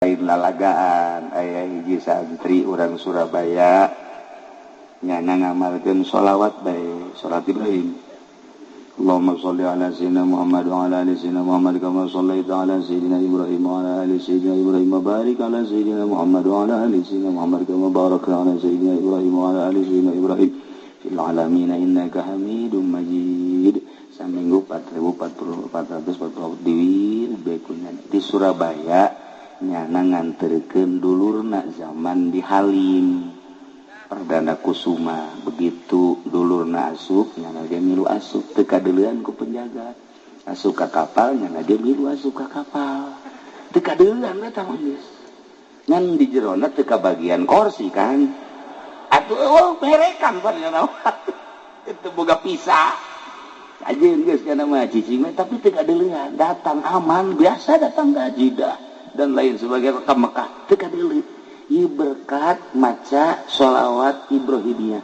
Lain lalagaan aya hiji santri urang Surabaya nyana ngamalkeun sholawat bae, salat Ibrahim. Allahumma sholli ala sayyidina Muhammad wa ala ali sayyidina Muhammad kama shallaita ala sayyidina Ibrahim wa ala ali sayyidina Ibrahim wa barik ala sayyidina Muhammad wa ala ali sayyidina Muhammad kama barakta ala sayyidina Ibrahim wa ala ali sayyidina Ibrahim fil alamin innaka Hamidum Majid. Saminggu 4440 diwir bekunya di Surabaya nyana nganterkeun dulurna zaman di Halim Perdana Kusuma. Begitu dulurna asup nyana ge milu asup, teu kadeulean ku penjaga. Asup ka kapal nyana ge milu asup ka kapal, teu kadeulean eta mah geus. Ngan di jerona teu kabagian kursi kan. Atuh eueuh berekan pan nyana. Itu boga pisah. Ajeun geus kana mah cicing tapi teu kadeulean, datang aman biasa datang ka Jeddah dan lain sebagainya ke Mekah teu kadeulean. Ieu berkat maca sholawat Ibrahimiyah.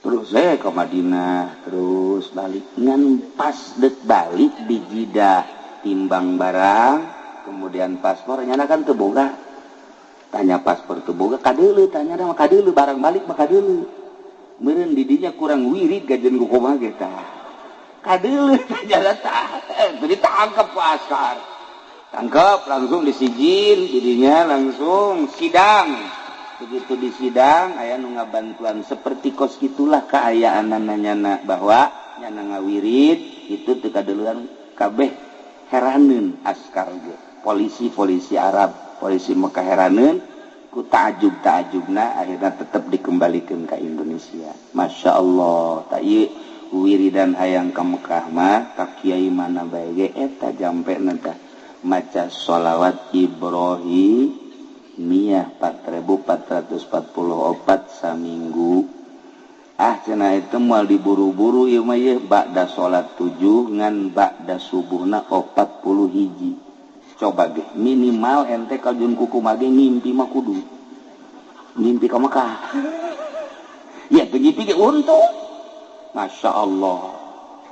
Terus saya ke Madinah, terus balik. Ngan pas dek balik di Jeddah timbang barang, kemudian paspor nyana kan teu boga. Tanya paspor teu boga, kadeuleu tanya mah kadeuleu barang balik mah kadeuleu. Meureun di dinya kurang wirid gajen ku kumaha ge tah. Kadeuleu tanya tah, ditangkep ku askar. Tangkap langsung disijil, jadinya langsung sidang. Begitu disidang, aya nu ngabantuan seperti kos gitulah kaayaan nyana bahwa nyana ngawirid itu teu kadeulean kabeh heraneun askar ge. Polisi-polisi Arab, polisi Mekah heraneun ku ta'ajub-ta'ajubna akhirna tetep dikembalikan ke Indonesia. Masya Allah, tak ieu wiridan hayang ka Mekah mah ka kiai mana bae ge eta jampe tah. Maca sholawat Ibrahimiyah 4444 saminggu. Ah cenah itu moal diburu-buru ieu mah ieu ba'da salat 7 ngan ba'da subuhna 41. Coba ge minimal ente kaljun kuku mage ngimpi mah kudu. Ngimpi ka Mekah. Ya teu ngimpi ge untung. Masya Allah.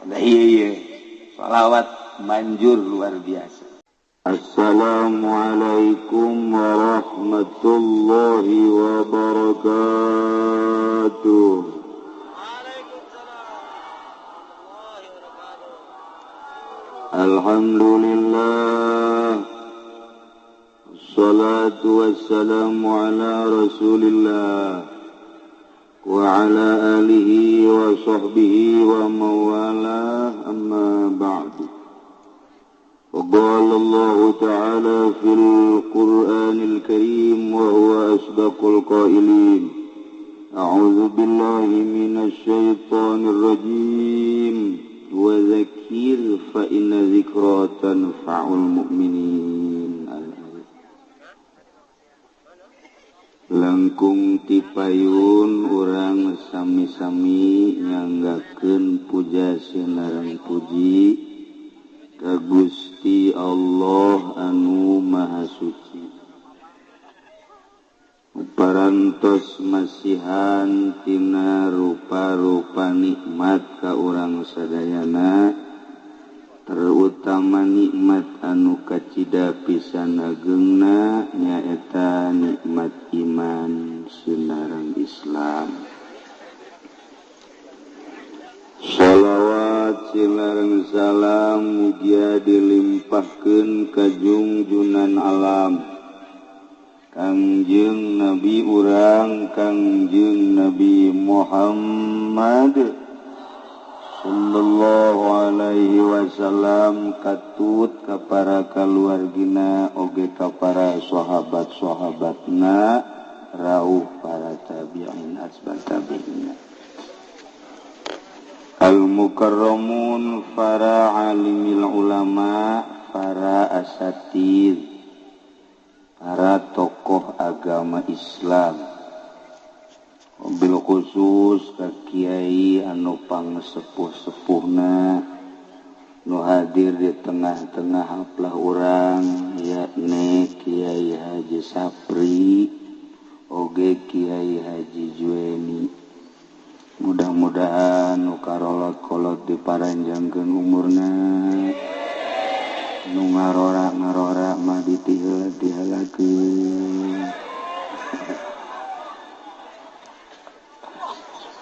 Da ieu ieu sholawat manjur luar biasa. Assalamualaikum warahmatullahi wabarakatuh. Waalaikumsalam warahmatullahi wabarakatuh. Alhamdulillah. Wassalatu wassalamu ala Rasulillah wa ala alihi wa sahbihi wa mawalah, amma ba'du. وقال الله تعالى في القرآن الكريم وهو أصدق القائلين أعوذ بالله من الشيطان الرجيم وذكر فإن ذكرى تنفع المؤمنين. Langkung tipayun urang sami-sami nyanggakeun puja sinareng puji ka Gusti Allah anu Maha Suci. Parantos masihan tina rupa-rupa nikmat ka urang sadayana, terutama nikmat anu kacida pisan agengna nyaeta nikmat iman sinareng Islam. Shalawat silareng salam mugia dilimpahkeun ka jungjunan alam Kangjeng Nabi urang Kangjeng Nabi Muhammad sallallahu alaihi wasallam katut ka para kaluargina oge ka para sahabat-sahabatna rauh para tabi'in asbat tabi'in. Al-mukarramun para alimil ulama, para asatid, para tokoh agama Islam, bil khusus ka kiai anu pangsepuh-sepuhna nu hadir di tengah-tengah haplah urang yakni Kiai Haji Sapri oge Kiai Haji Jueni. Mudah-mudahan nu karolot-kolot diparanjangkeun umurna, Nu ngarora-ngarora mah ditiheula-tihelakeun.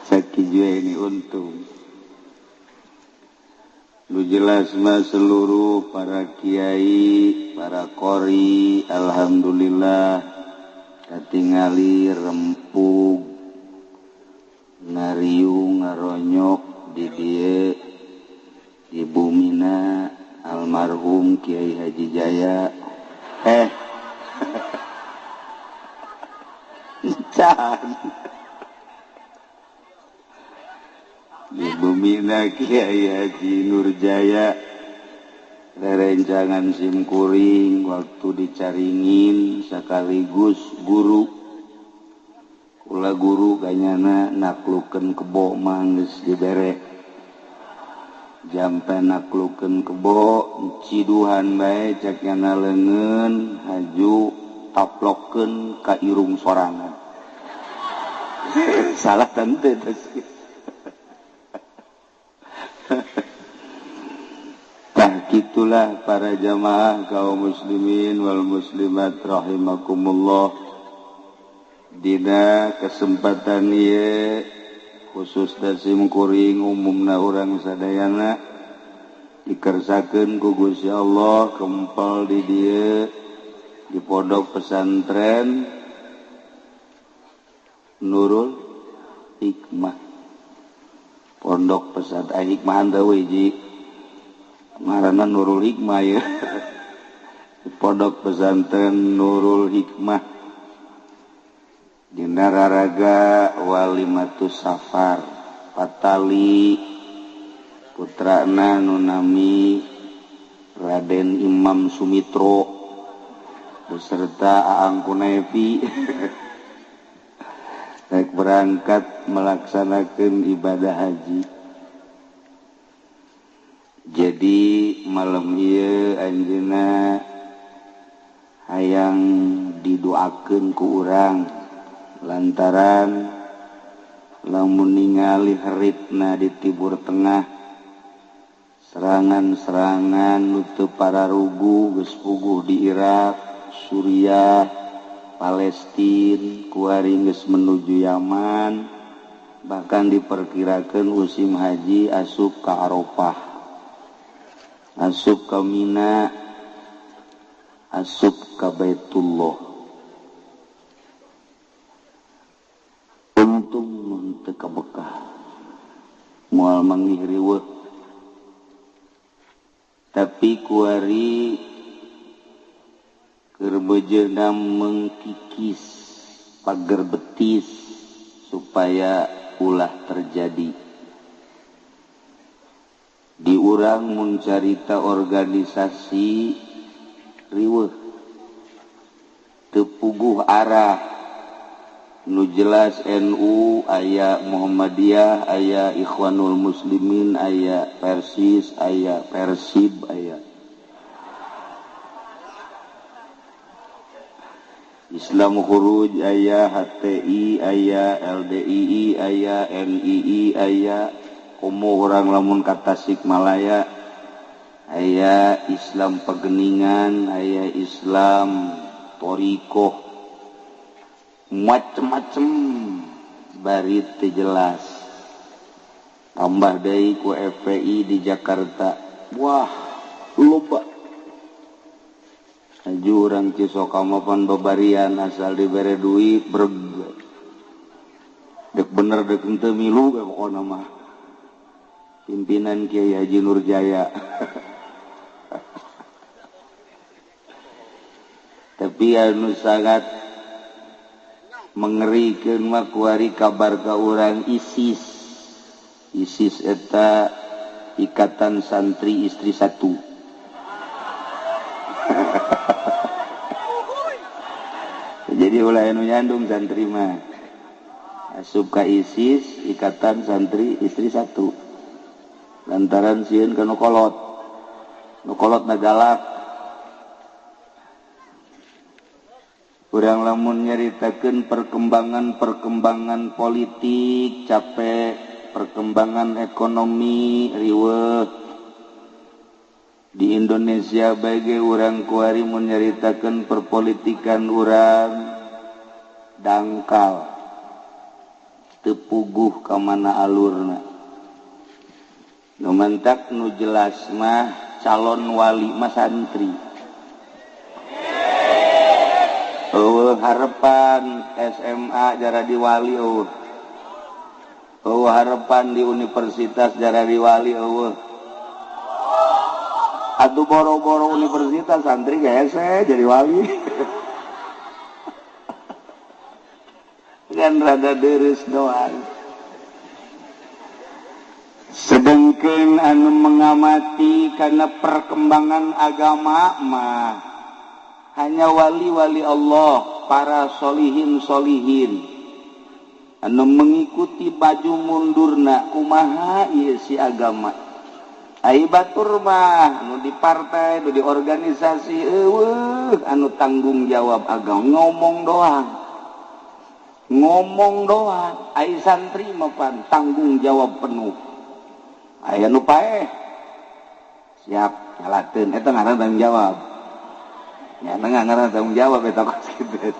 Sakijue ini untung. Lu jelas mah seluruh para kiai, para qori, alhamdulillah katingali rempug ngariung ngaronyok di dieu di bumina almarhum Kiai Haji Jaya. Can. Di bumina Kiai Haji Nurjaya rerencangan simkuring waktu dicaringin sekaligus guru kula guru kanyana naklukeun kebo mah geus dibere jampe naklukeun kebo ciduhan bae cek nyana leungeun haju taplokeun ka irung sorangan. Salah tante tas. Tah kitulah para jamaah kaum muslimin wal muslimat rahimakumullah. Dina kesempatan ieu khusus dasim kuring umumna urang sadayana dikersakeun ku Gusti Allah kempal di dieu di pondok pesantren Nurul Hikmah. Pondok pesantren Hikmah teu hiji ngaranna Nurul Hikmah ya. Pondok pesantren Nurul Hikmah dina raraga Walimatus Safar patali putrana nu nami Raden Imam Sumitro beserta Aang Kunevi rek berangkat melaksanakan ibadah haji. Jadi malam ieu anjeunna hayang didoakeun ku urang lantaran lamun ningali heritna di Timur Tengah serangan-serangan nu teu pararugu geus puguh di Irak, Suriah, Palestina, kuari geus menuju Yaman, bahkan diperkirakan musim haji asup ka Arafah, asup ka Mina, asup ka Baitullah. Untung mun teu ka Mekah, moal manggih riweuh. Tapi kuari keur bejeuna mengkikis pagar betis supaya ulah terjadi. Di urang mun carita organisasi riweuh teu puguh arah. Nu jelas NU aya Muhammadiyah, aya Ikhwanul Muslimin, aya Persis, aya Persib, aya Islam Khuruj, aya HTI, aya LDII, aya NII, aya komo urang lamun ka Tasikmalaya, aya Islam Pegeningan, aya Islam Torikoh, macem-macem bari teu jelas. Tambah deui ku FPI di Jakarta, wah loba. Aju urang Cisokama pan babarian asal dibere duit breg. Dek bener dek henteu milu ge pokona mah. Pimpinan Kiai Haji Nurjaya. Tapi anu sangat mengerikeun mah kuari kabar ka urang ISIS. ISIS eta Ikatan Santri Istri Satu. Jadi ulah anu nyandung santri mah asup ka ISIS Ikatan Santri Istri Satu lantaran sieun ka nu kolot, nu kolot na galak. Urang lamun nyaritakeun perkembangan-perkembangan politik capek, perkembangan ekonomi riweuh. Di Indonesia bagi urang kuari menyeritakan perpolitikan urang dangkal tepuguh ka mana alurna. Nu mentak nu jelas mah calon wali mah santri. Eueuh harapan SMA jaradi wali eueuh. Eueuh harapan di universitas jaradi wali eueuh. Atuh boro-boro universitas santri hese jadi wali. Kan rada deres doang. Sedengkeun anu mengamati karena perkembangan agama mah hanya wali-wali Allah, para solihin-solihin anu mengikuti baju mundurna kumaha ieu si agama. Ai batur mah anu di partai, anu di organisasi eueuh anu tanggung jawab agama ngomong doang. Ngomong doang, ai santri mah pan tanggung jawab penuh. Aya nu paeh siap nyalateun eta ngaran tanggung jawab. Nya ngaran tanggung jawab eta kos kitu.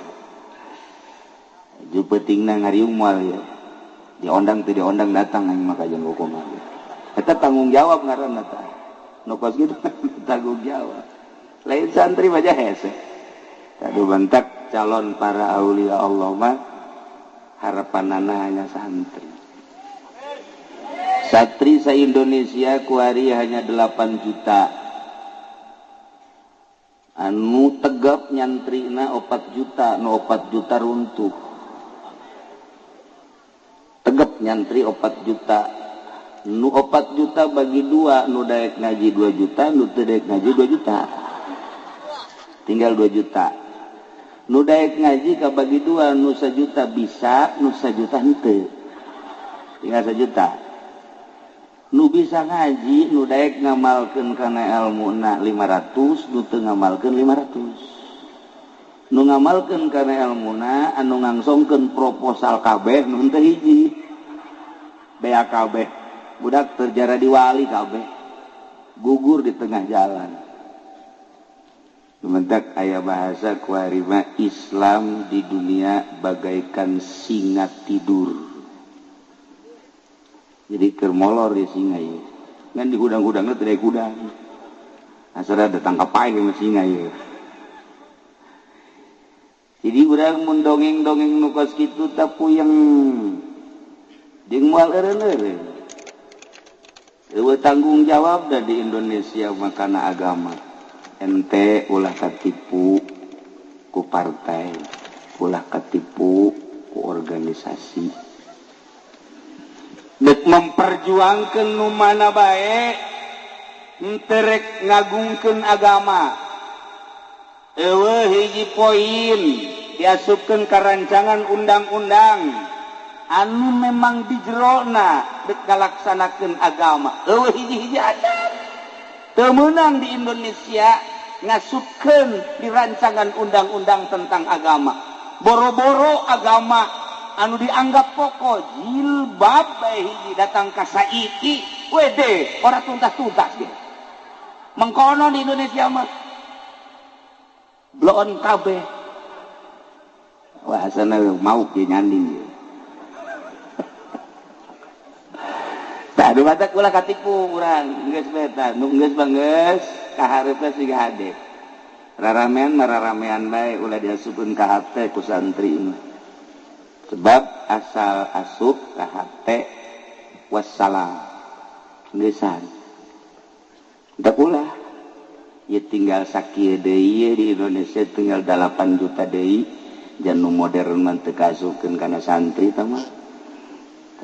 Ju peutingna ngariung moal ya. Diondang teu diondang datang aing mah ka jeung hukuman. Eta tanggung jawab ngaranna tah. Nu kos kitu tanggung jawab. Lain santri mah hese. Tadu bentak calon para aulia Allah mah harapanana hanya santri. Santri sa-Indonesia kuari hanya 8 juta. Anu tegap nyantrina 4 juta, nu 4 juta runtuh. Tegap nyantri 4 juta. Nu 4 juta bagi 2, nu daek ngaji 2 juta, nu teu daek ngaji 2 juta. Tinggal 2 juta. Nu daek ngaji kabagi 2, nu 1 juta bisa, nu 1 juta henteu. Tinggal 1 juta. Nu bisa ngaji, nu daek ngamalkeun kana elmuna 500, nu teu ngamalkeun 500. Nu ngamalkeun kana elmuna anu ngangsongkeun proposal kabeh nu henteu hiji. Bea kabeh. Budak terjara di wali kabeh. Gugur di tengah jalan. Mentak aya bahasa kuarima Islam di dunia bagaikan singa tidur. Jadi keur molor di singa ieu. Ngan di hudang-hudangna teu daek hudang. Asal datang ka paeh mah singa ieu. Jadi urang mun dongeng-dongeng nu kos kitu tah puyeng. Jeung moal eureun-eureun. Eueuh tanggung jawab da di Indonesia mah kana agama. Ente ulah katipu ku partai, ulah katipu ku organisasi. Dek memperjuangkan nu mana bae, henteu rek ngagungkeun agama. Eueuh hiji poin diasupkeun ka rancangan undang-undang anu memang dijerona dek ngalaksanakeun agama. Eueuh hiji-hiji acan. Teu meunang di Indonesia ngasupkeun di rancangan undang-undang tentang agama. Boro-boro agama anu dianggap pokok jilbab bae hiji datang ka saiki wede ora tuntas-tuntas ge. Mengkono di Indonesia mah bloon kabeh. Wah asana mau ge nyanding ieu. Tah anu batak ulah katipu urang geus bae tah nu geus mah geus kaharepna siga hade. Raramean mah raramean bae ulah diasupkeun ka hate ku santri mah. Sebab asal asup ka hate wassalam geusan. Teu ulah ieu tinggal sakieu deui di Indonesia tinggal 8 juta deui jan nu modern mah teu kaasupkeun kana santri tah mah.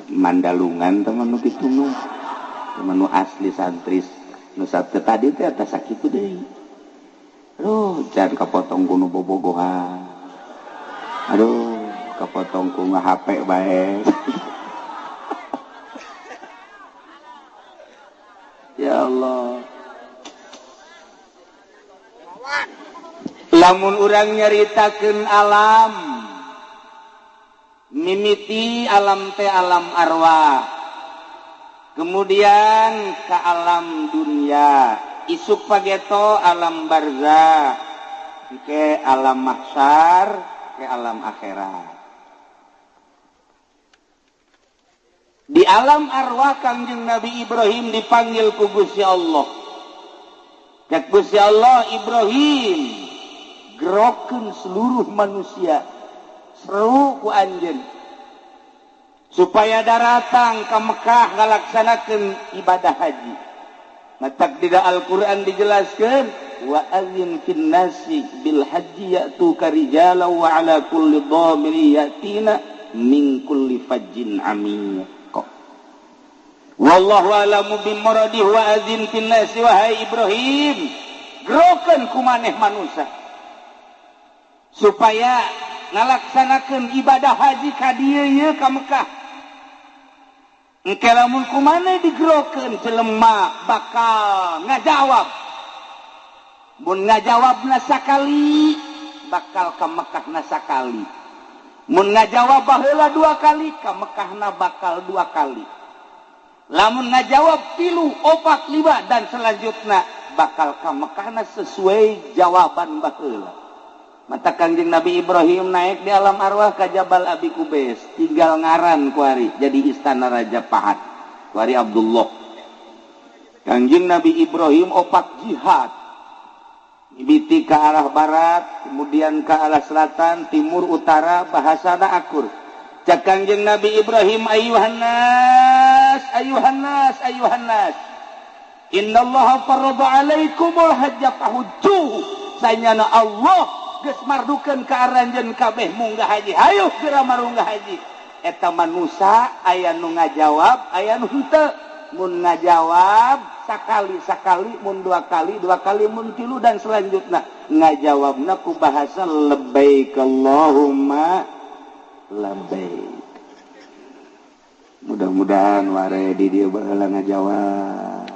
Mandalungan teman nu kitu mah teman nu asli santri nu sate tadi teh atas sakitu deui. Aduh, jangan kapotong ku nu bobogohan. Aduh, kapotong ku HP bae. Ya Allah. Lamun urang nyaritakeun alam mimiti alam teh alam arwah, kemudian ke alam dunia, Isuk pageto alam barzah, ke alam mahsyar, ke alam akhirat. Di alam arwah Kangjeng Nabi Ibrahim dipanggil ku Gusti Allah. Cek Gusti Allah, Ibrahim gerokeun seluruh manusia, seru ku anjeun supaya daratang ka Mekah ngalaksanakeun ibadah haji. Matak di Al-Qur'an dijelaskeun wa adzin fin nasi bil haji ya'tuka rijalan wa ala kulli dhamiri ya'tina min kulli fajjin amiq. Wallahu a'lamu bimuradihi wa adzin fin nasi wahai Ibrahim, gerokeun ku maneh manusia supaya ngalaksanakeun ibadah haji ka dieu ieu ka Mekah. Engke lamun ku maneh digerokeun jelema bakal ngajawab. Mun ngajawabna sakali bakal ka Mekahna sakali. Mun ngajawab baheula dua kali ka Mekahna bakal dua kali. Lamun ngajawab 3, 4, 5 dan selanjutnya bakal ka Mekahna sesuai jawaban baheula. Mata Kangjeng Nabi Ibrahim naik di alam arwah ka Jabal Abi Kubais, tinggal ngaran kuari jadi istana Raja Pahat, kuari Abdullah. Kangjeng Nabi Ibrahim opat jihad. Mimiti ke arah barat, kemudian ke arah selatan, timur, utara, bahasana akur. Cak Kangjeng Nabi Ibrahim, ayuhan nas, ayuhan nas, ayuhan nas. Innallaha farada alaikumul hajja fahujjuhu. Sanyana Allah geus mardukeun ka aranjeun kabeh munggah haji. Hayu geura marunggah haji. Eta manusa aya nu ngajawab, aya nu henteu. Mun ngajawab sakali-sakali, mun dua kali, dua kali, mun tilu dan selanjutnya. Ngajawabna ku bahasa labbaik Allahumma labbaik. Mudah-mudahan ware di dieu baheula ngajawab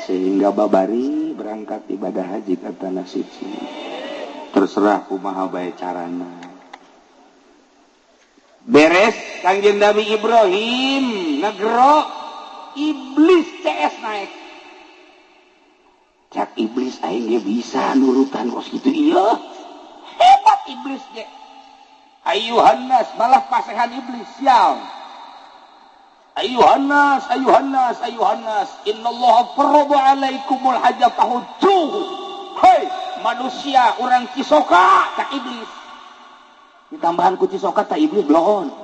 sehingga babari berangkat ibadah haji ka tanah suci. Terserah kumaha bae carana. Beres Kangjeng Nabi Ibrahim ngegero, iblis CS naik. Cak iblis aing ge bisa nurutan kos kitu ieu. Hebat iblis ge. Ayuhan nas, malah pasehan iblis sial. Ayuhan nas, ayuhan nas, ayuhan nas, innallaha farada alaikumul hajja fahujjuhu. Hei manusia orang Cisoka tak iblis. Ditambahan ku Cisoka tak iblis bloon.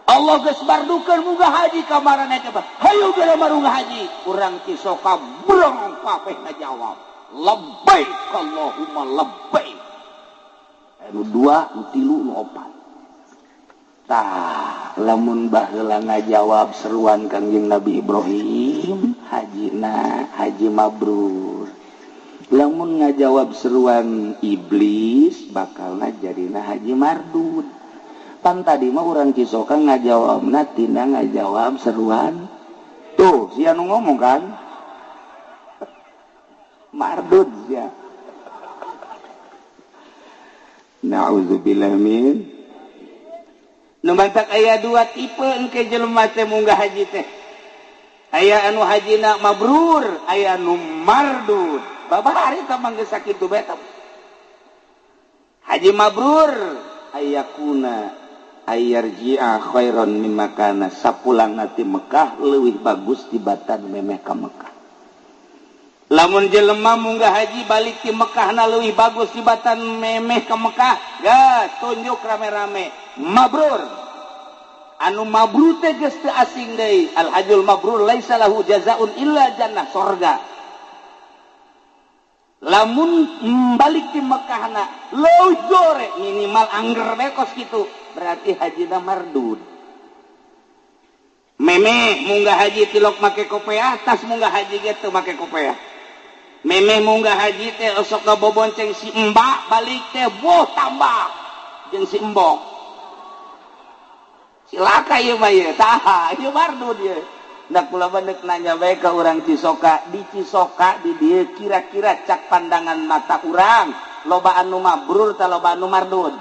Allah geus mardukeun munggah haji ka maraneh teh. Hayu geura marunggah haji. Urang Cisoka brong kabeh ngajawab. Labbaik Allahumma labbaik. Anu 2, nu 3, nu 4. Tah, lamun baheula ngajawab seruan Kangjeng Nabi Ibrahim, hajina haji mabrur. Lamun ngajawab seruan iblis, bakalna jadina haji mardud. Pan tadi mah urang Cisoka ngajawabna tina ngajawab seruan. Tuh, sia nu ngomong kan? Mardud sia. Na'udzubillah min. Nu mantak aya dua tipe engke jelema teh munggah haji teh. Aya anu hajina mabrur, aya anu mardud. Babari tah mangga sakitu bae tah. Haji mabrur ayakuna ayarji'a khairan mimma kana, sapulangna ti Mekah leuwih bagus tibatan memeh ka Mekah. Lamun jelema munggah haji balik ti Mekahna leuwih bagus tibatan memeh ka Mekah, gas tunjuk rame-rame mabrur. Anu mabrur teh geus teu asing deui. Al hajjul mabrur laisa lahu jazaun illa jannah, sorga. Lamun balik ti Mekahna leuwih gore minimal angger bae kos kitu, berarti hajina mardud. Memeh munggah haji tilok make kopeah, tas munggah haji ge teu make kopeah. Memeh munggah haji teh osok ngabobonceng si embak, balik teh boh tambah jeung si embok. Cilaka ieu mah ieu, tah ieu mardud ieu. Nah kula mah deuk nanya bae ka urang Cisoka, di Cisoka di dieu kira-kira cak pandangan mata urang loba anu mabrur ta loba anu mardud?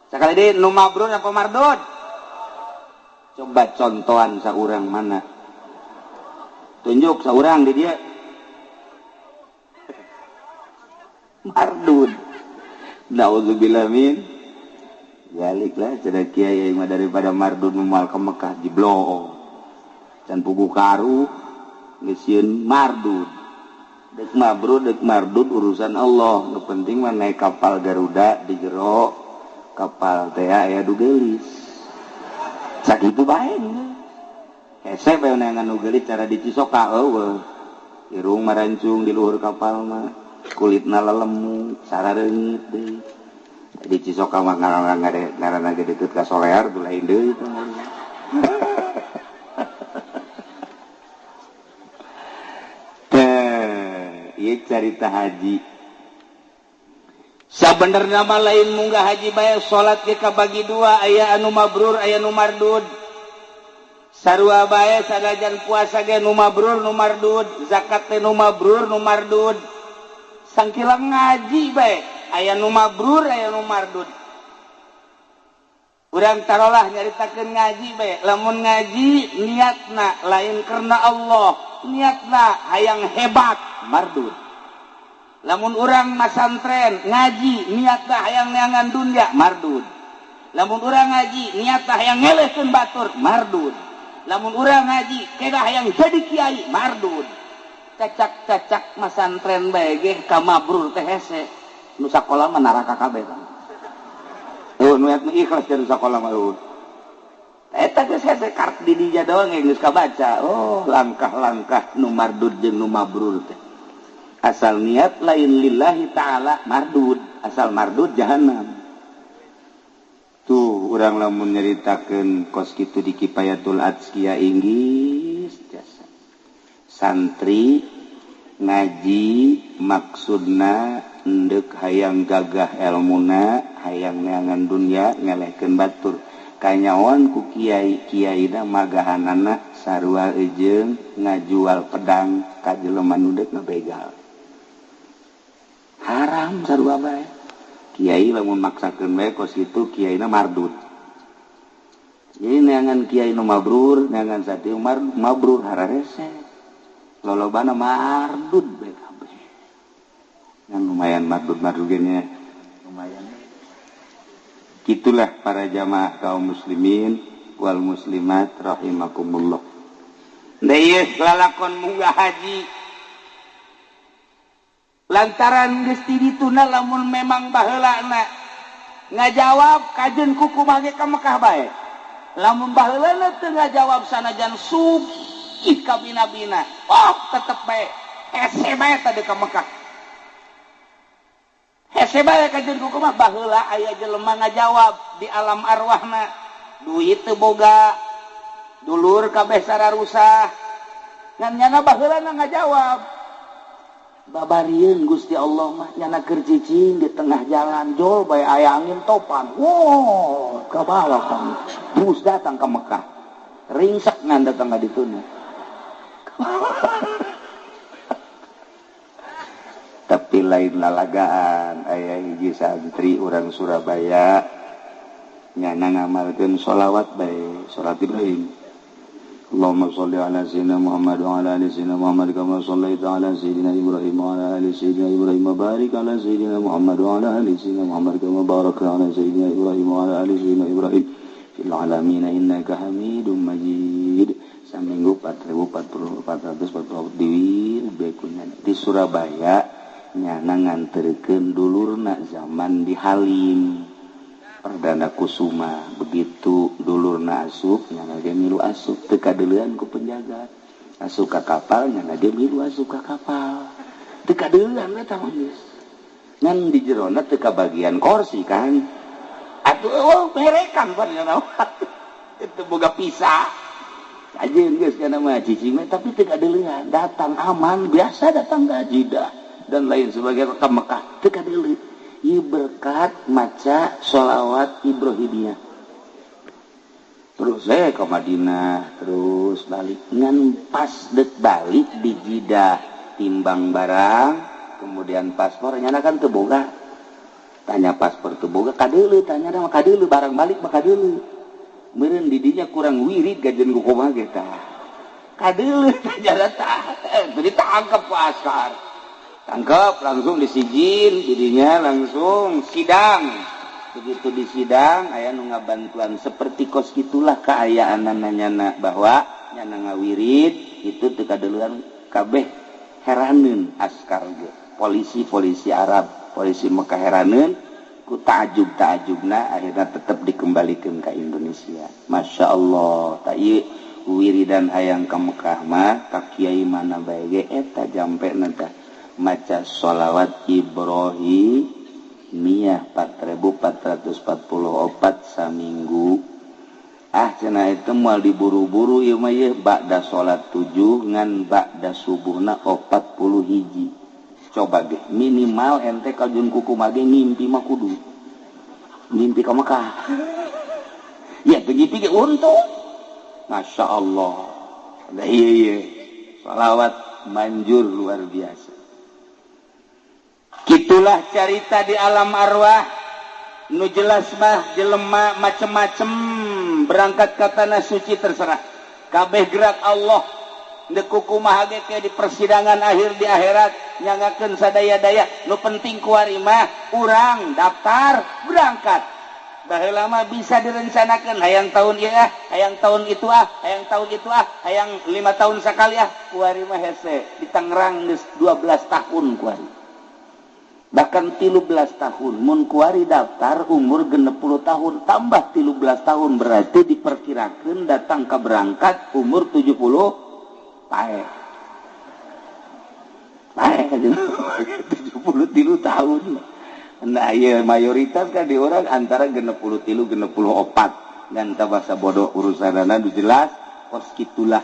Sakali deui nu mabrur apa mardud? Coba contohan saurang mana? Tunjuk saurang di dia. Mardud. Nauzubillah min zaliklah cenah kiai mah daripada mardud moal ka Mekah jibloo. Can pugu karu geus sieun mardud. Dek mabrur dek mardud urusan Allah. Nu penting mah naik kapal Garuda di jero kapal teh aya du geulis. Sakitu bae. Hese bae neangan nu geulis cara di Cisoka eueuh. Irung marancung di luhur kapal mah, kulitna lelemu, sarareungit deui. Di Cisoka mah ngaranna ge deukeut ka Solear tuh lain deui teh. Ieu carita haji. Sabenerna mah lain munggah haji bae salat ge kabagi dua, aya anu mabrur aya nu mardud. Sarua bae sanajan puasa ge nu mabrur nu mardud, zakat teh nu mabrur nu mardud. Sangkilang ngaji bae aya nu mabrur aya nu mardud. Urang tarolah nyaritakeun ngaji bae, lamun ngaji niatna lain karena Allah, niatna hayang hebat mardud. Lamun urang masantren ngaji niatna hayang neangan dunya mardud. Lamun urang ngaji niatna hayang ngelehkeun batur mardud. Lamun urang ngaji kedah hayang jadi kiai mardud. Cacak-cacak masantren bae ge ka mabrur teh hese. Nu sakola mah neraka kabeh. Eueuh nu ikhlas dari sakola mah eueuh. Eta geus hese kart di dinya doang geus kabaca. Oh, langkah-langkah nu mardud jeung nu mabrur teh. Asal niat lain lillahi ta'ala mardud, asal mardud jahanam. Tuh urang lamun nyaritakeun kos kitu di Kifayatul Adzkiya Inggris jasa. Santri ngaji maksudna endek hayang gagah elmuna, hayang neangan dunya ngelehkeun batur. Kanyawan ku kiai kiaina magahanana sarua eujeung ngajual pedang ka jelema nu deuk ngabegal. Haram sarua bae. Kiai lamun maksakeun bae kos kitu kiaina mardud. Jadi neangan kiai nu mabrur, neangan sati mabrur hararese. Lolobana mardud bae kabeh. Yang lumayan mardud-mardud ge nya. Lumayan. Itulah para jamaah kaum muslimin wal muslimat rahimakumullah. Deui lalakon munggah haji. Lantaran geus ti dituna lamun memang baheulana ngajawab kajeun kukumaha ge ka Mekah bae. Lamun baheulana teu ngajawab sanajan sugih ka bina-bina, oh tetep bae hese bae tadi ka Mekah. Hese bae kajeun kukumaha baheula aya jelema ngajawab di alam arwahna, duit teu boga, dulur kabeh sararusah. Ngan nyana baheulana ngajawab. Babarieun Gusti Allah mah nyana keur cicing di tengah jalan jol bae aya angin topan. Wow, ka bawah kan. Bus datang ke Mekah. Ringsek ngan datang ka dituna. Tapi lain lalagaan aya hiji santri urang Surabaya nyana ngamalkeun sholawat bae, salat Ibrahim. Allahumma sholli ala sayyidina Muhammad wa ala ali sayyidina Muhammad kama shallaita ala sayyidina Ibrahim wa ala ali sayyidina Ibrahim wa barik ala sayyidina Muhammad wa ala ali sayyidina Muhammad kama barakta ala sayyidina Ibrahim wa ala ali sayyidina Ibrahim fil alamin innaka Hamidum Majid. Saminggu 4444 diwir bekunya di Surabaya nyana nganterkeun dulurna zaman di Halim Perdana Kusuma. Begitu dulurna asup nyana ge milu asup teu kadeulean ku penjaga, asup ka kapal nyana ge milu asup ka kapal teu kadeulean eta mah geus ngan di jerona teu kabagian kursi kan atuh eueuh berekan pan nyana itu boga pisah ajeun geus kana mah cicing tapi teu kadeulean datang aman biasa datang ka Jeddah dan lain sebagainya ke Mekah teu kadeulean. Ieu berkat maca sholawat Ibrahimiyah. Terus saya ke Madinah, terus balik. Ngan pas dek balik di Jeddah, timbang barang, kemudian paspor nyana kan teu boga. Tanya paspor teu boga, kadeuleu tanya mah kadeuleu barang balik mah kadeuleu. Meureun di dinya kurang wirid gajeun ku kumaha ge tah. Kadeuleuh jalan ditangkap ku askar. Tangkap langsung disijil, jadinya langsung sidang. Begitu disidang aya nu ngabantuan seperti kos gitulah kaayaan nyana bahwa nyana ngawirid itu teu kadeuleuhan kabeh heraneun askar ge. Polisi-polisi Arab, polisi Mekah heraneun ku ta'ajub-ta'ajubna akhirnya tetap dikembalikan ke Indonesia. Masya Allah, tak ieu wiridan hayang ka Mekah mah ka kiai mana bae ge eta jampe na tah maca sholawat Ibrahimiyah 4444 saminggu. Ah cenah itu moal diburu-buru ieu mah ieu ba'da salat 7 ngan ba'da subuhna 41. Coba ge minimal ente kajun kuku mage ngimpi mah kudu. Ngimpi ka Mekah. Ya teu ngimpi ge untung. Masya Allah. Nah, iya. Salawat manjur luar biasa. Gitulah carita di alam arwah. Nu jelas mah jelema macem-macem berangkat ke tanah suci terserah. Kabeh gerak Allah. Ndek kumaha ge ke di persidangan akhir di akhirat nyangakeun sadaya-daya. Nu penting kuari mah urang daftar berangkat. Baheula mah bisa direncanakeun hayang tahun ieu ah, hayang tahun itu ah, hayang tahun itu ah, hayang 5 tahun sakali ah. Kuari mah hese di Tangerang geus 12 tahun kuari. Bahkan 13 tahun mun kuari daftar umur 60 tahun tambah 13 tahun berarti diperkirakeun datang ke berangkat umur 70 paeh. Paeh 73 tahun. Nah, iya mayoritas kan di orang antara 63 64 dan bahasa bodoh urusanana nu jelas kos kitulah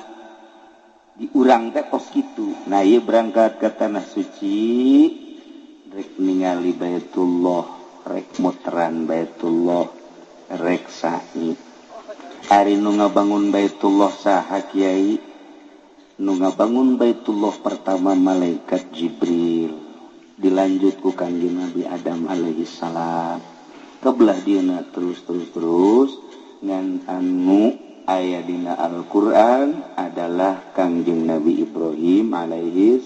di urang teh kos kitu. Nah, iya berangkat ke tanah suci rek ningali Baitullah, rek muteran Baitullah, rek sa'i. Ari nu ngabangun Baitullah saha kiai? Nu ngabangun Baitullah pertama malaikat Jibril. Dilanjut ku Kangjeng Nabi Adam alaihi salam. Kebelah dieuna terus ngan anu aya dina Al-Qur'an adalah Kangjeng Nabi Ibrahim alaihi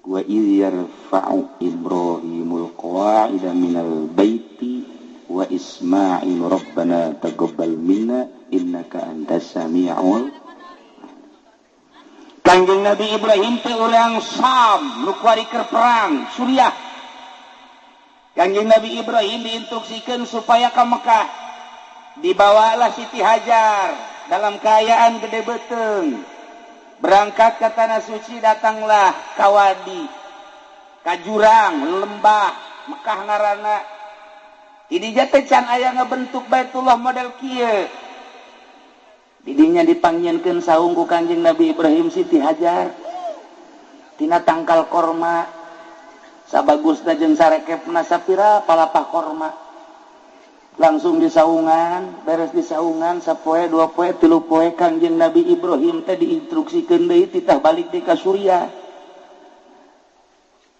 wa idh yarfa'u Ibrahimul qawa'ida minal baiti wa Ismail rabbana taqabbal minna innaka antas samiul. Kangjeng Nabi Ibrahim teh urang Sam nu kuari keur perang Suriah. Kangjeng Nabi Ibrahim diinstruksikeun supaya ka Mekah. Dibawalah Siti Hajar dalam keayaan gede beuteung. Berangkat ke tanah suci datanglah ka wadi, ka jurang, lembah Mekah ngaranna. Ini teh can aya ngabentuk Baitullah model kieu. Didinya dipanggieunkeun saung ku Kangjeng Nabi Ibrahim Siti Hajar. Tina tangkal korma sabagusna jeung sarekepna sapira palapah korma. Langsung disaungan, beres disaungan sapoe dua poe tilu poe Kangjeng Nabi Ibrahim teh diinstruksikeun deui titah balik deui ka Suriah.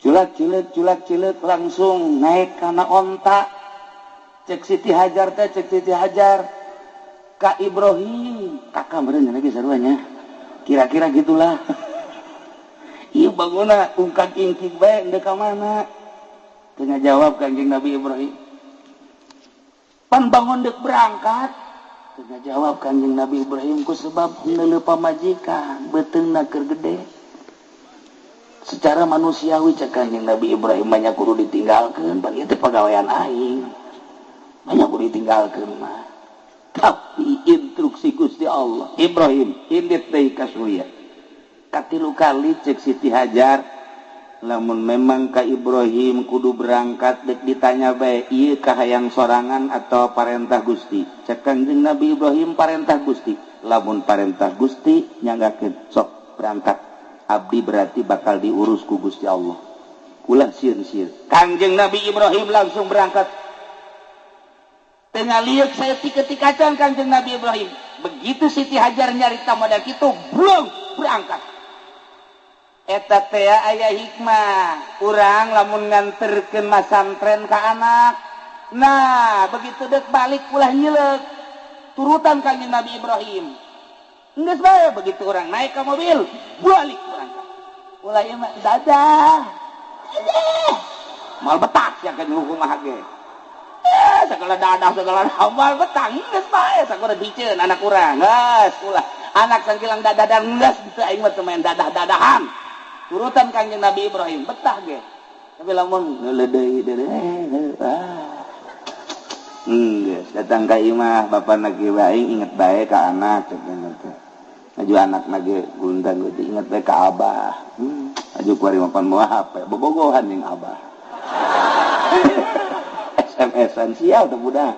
Culak cileuk culak cileuk langsung naik kana onta. Cek Siti Hajar teh cek Siti Hajar Kak Ibrahim, kakak meureun lagi saruanya. Kira-kira gitulah. Ieu bangunna ungkak ingkik bae endek ka mana? Teu ngajawab Kangjeng Nabi Ibrahim. Pan bangun dek berangkat. Teu ngajawab Kangjeng Nabi Ibrahim ku sebab neuleuh pamajikan beuteungna keur gede. Secara manusiawi cek Kangjeng Nabi Ibrahim banyak kudu ditinggalkeun, pan ieu teh pagawean aing. Banyak kudu ditinggalkeun mah. Tapi instruksi Gusti Allah Ibrahim indit deui ka Suriah. Katilu kali cek Siti Hajar lamun memang ka Ibrahim kudu berangkat dek ditanya bae ieu kahayang sorangan atau parentah Gusti. Cek Kangjeng Nabi Ibrahim parentah Gusti. Lamun parentah Gusti nyanggakeun sok berangkat. Abdi berarti bakal diurus ku Gusti Allah. Ulah sieun-sieun. Kangjeng Nabi Ibrahim langsung berangkat. Tengah liuk saya tiketika Kangjeng Nabi Ibrahim. Begitu Siti Hajar nyarita modal kitu, belum berangkat. Eta teh aya hikmah. Urang lamun nganterkeun masantren ka anak. Nah, begitu dek balik ulah nyileuk. Turutan Kangjeng Nabi Ibrahim. Geus bae begitu orang naik ke mobil, balik berangkat. Ulah ieu mah dadah. Dadah. Mal betah sia kan kumaha ge. Segala dadah segala moal betah geus bae sakumaha diceun anak urang. Geus ulah anak sangkilang dadah geus teu aing mah teu main dadah-dadahan. Turutan Kangjeng Nabi Ibrahim betah ge. Tapi lamun ngeuleudeuy deui ah. Geus datang ka imah bapana ge aing inget bae ka anak cek teh. Aju anak lagi gundang gue inget bae ka abah. Aju kuari mapan moal HP bobogohan jeung abah. SMS-an sial teh budak.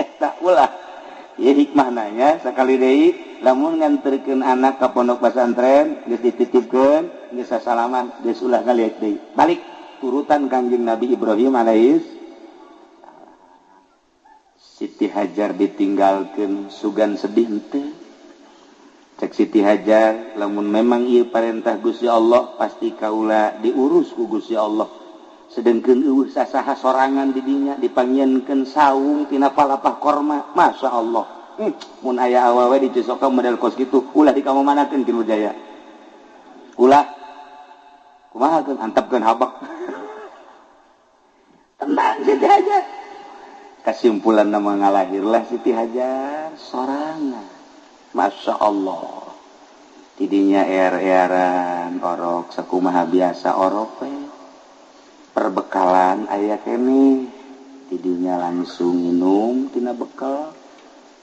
Eta ulah. Ieu hikmah nanya sakali deui lamun nganterkeun anak ka pondok pesantren geus dititipkeun geus sasalaman geus ulah ngaliat deui. Balik turutan Kangjeng Nabi Ibrahim alaihis. Siti Hajar ditinggalkeun sugan sedih henteu. Cek Siti Hajar lamun memang ieu parentah Gusti Allah pasti kaula diurus ku Gusti Allah. Sedengkeun eueuh sasaha sorangan di dinya dipanggieunkeun saung tina palapah korma. Masya Allah. Mun aya awewe dicosokan model kos kitu ulah dikamamanakeun ki Nurjaya. Ulah kumaha keun antepkeun habak. Tenang Siti Hajar. Kesimpulan nama ngalahirlah Siti Hajar sorangan. Masya Allah. Tidinya er-eran orok sakumaha biasa orok we. Perbekalan aya keneh. Tidinya langsung minum tina bekal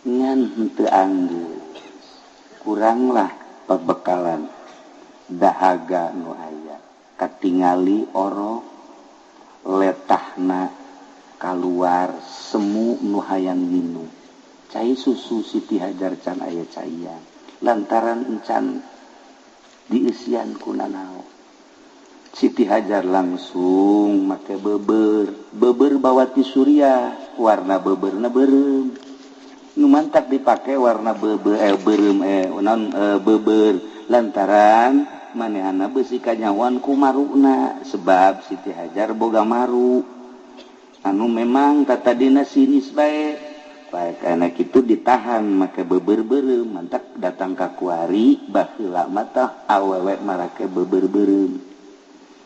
ngan henteu anggeus. Kuranglah perbekalan dahaga nu aya. Katingali orok letahna kaluar semu nu hayang minum. Cai susu Siti Hajar can aya caian lantaran encan diisian ku nanaon. Siti Hajar langsung make beber beber bawa ti Suriah warna beberna beureum nu mantak dipake warna beber beureum naon beber lantaran manehana beusi kanyawan ku maruna sebab Siti Hajar boga maru anu memang katadina sinis bae. Baik anak itu ditahan maka beber-berem mantak datang ka kuari baheula mata awewe marake beber-berem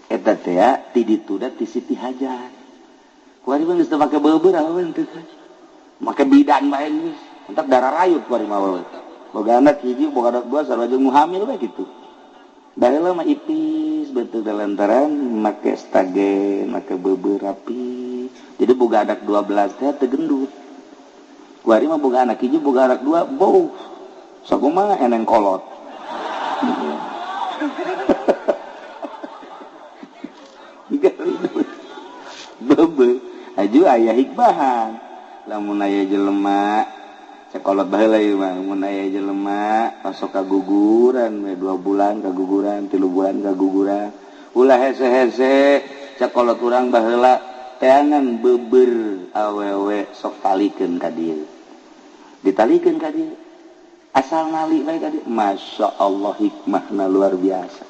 eta teh ti ditu da ti Siti Hajar kuari mah geus teu make beber awewe teu make bidan bae geus mantak darah rayut kuari mah awewe boga anak hiji boga anak dua sarua jeung nu hamil bae kitu baheula mah ipis betul lantaran make stagen make beber rapi jadi boga anak 12 teh teu gendut. Kuari mah boga anak hiji boga anak dua bau sakumaha eneng kolot. Bebe aju aya hikmahan lamun aya jelema sakolot baheula ieu mah mun aya jelema osok kaguguran we 2 bulan kaguguran 3 bulan kaguguran ulah hese-hese sakolot urang baheula teangan beber awewe sok talikeun ka dieu. Ditalikeun ka dieu asal nali bae ka dieu. Masya Allah hikmahna luar biasa.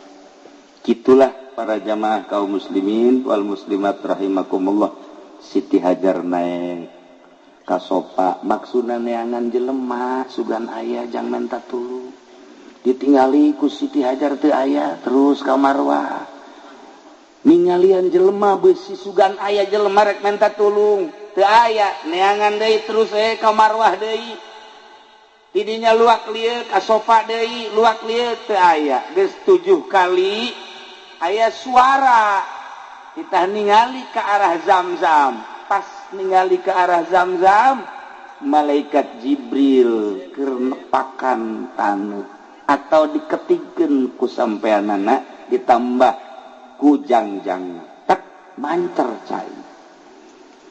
Kitulah para jamaah kaum muslimin wal muslimat rahimakumullah. Siti Hajar naik ka sopa maksudna neangan jelema sugan aya jang menta tulung. Ditingali ku Siti Hajar teu aya terus ka Marwah. Ningalian jelema beusi sugan aya jelema rek menta tulung teu aya neangan deui terus ka Marwah deui tidinya luak lieu ka sofa deui luak lieu teu aya geus 7 kali aya suara kita ningali ke arah Zam-Zam pas ningali ke arah Zam-Zam malaikat Jibril keur nepakan taneuh atau diketigkeun ku sampeanana ditambah ku jangjang tak mancer cai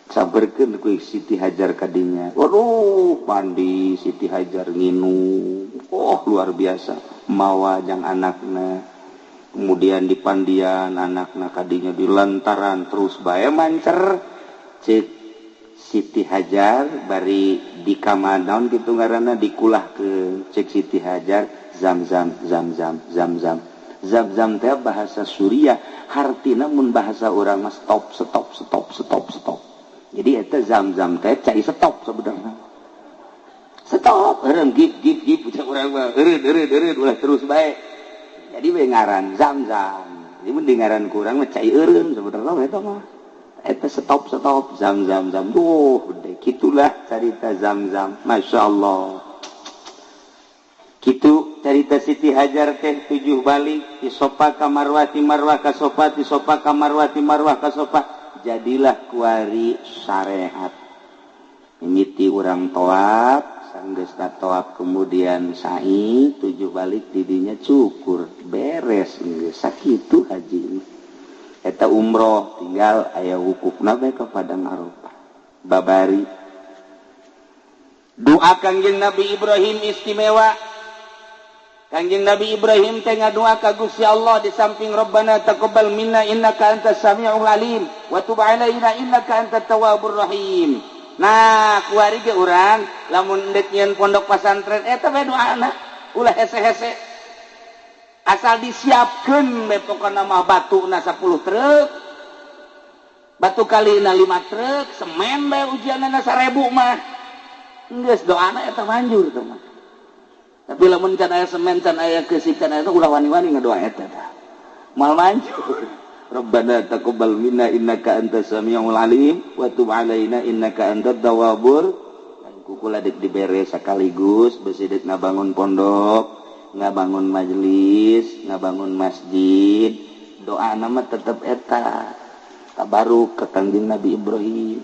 saberkeun ku Siti Hajar kadinya. Waduh mandi Siti Hajar nginum oh luar biasa mawa jang anakna kemudian dipandian anakna kadinya dilantaran terus bae mancer cek Siti Hajar bari di kamanaon kitu ngaranna dikulahkeun cek Siti Hajar zam-zam zam-zam zam-zam zam-zam teh bahasa Suriah hartina mun bahasa urang mah stop stop stop stop stop. Jadi eta zam-zam teh cai stop sebenarnya. Stop eureun gip gip gip ucap urang mah eureun eureun eureun ulah terus bae. Jadi we ngaran zam-zam. Jadi mun di ngaran kurang mah cai eureun sebenarnya eta mah. Eta stop stop zam zam zam. Duh, gede kitulah carita zam-zam. Masya Allah. Kitu carita Siti Hajar teh 7 balik ti Sofa ka Marwah, ti Marwah ka Sofa, ti Sofa ka Marwah, ti Marwah ka Sofa. Jadilah kuari syariat. Mimiti urang tawaf, sanggeusna tawaf kemudian sa'i 7 balik didinya cukur, beres geus sakitu haji. Eta umroh tinggal aya wukufna bae ka Padang Arafah. Babari doa Kangjeng Nabi Ibrahim istimewa. Kangjeng Nabi Ibrahim teh ngadua ka Gusti Allah di samping Rabbana taqabbal minna innaka antas samiul alim wa tub alaina innaka antat tawwabur rahim. Nah, kuari ge urang lamun deuk nyieun pondok pasantren eta bae doana, ulah hese-hese. Asal disiapkeun bae pokona mah batuna 10 truk. Batu kalina 5 truk, semen bae ujianna 1000 mah. Geus doana eta manjur teh mah. Tapi lamun can aya semen, can aya keusik, can aya ulah wani-wani ngadoa eta tah. Moal manjur. Rabbana taqabbal minna innaka antas samiul alim wa tub alaina innaka antat tawwabur. Kukula deuk dibere sakaligus besi deuk ngabangun pondok, ngabangun majelis, ngabangun masjid. Doana mah tetep eta. Tabaruk ka Kangjeng Nabi Ibrahim.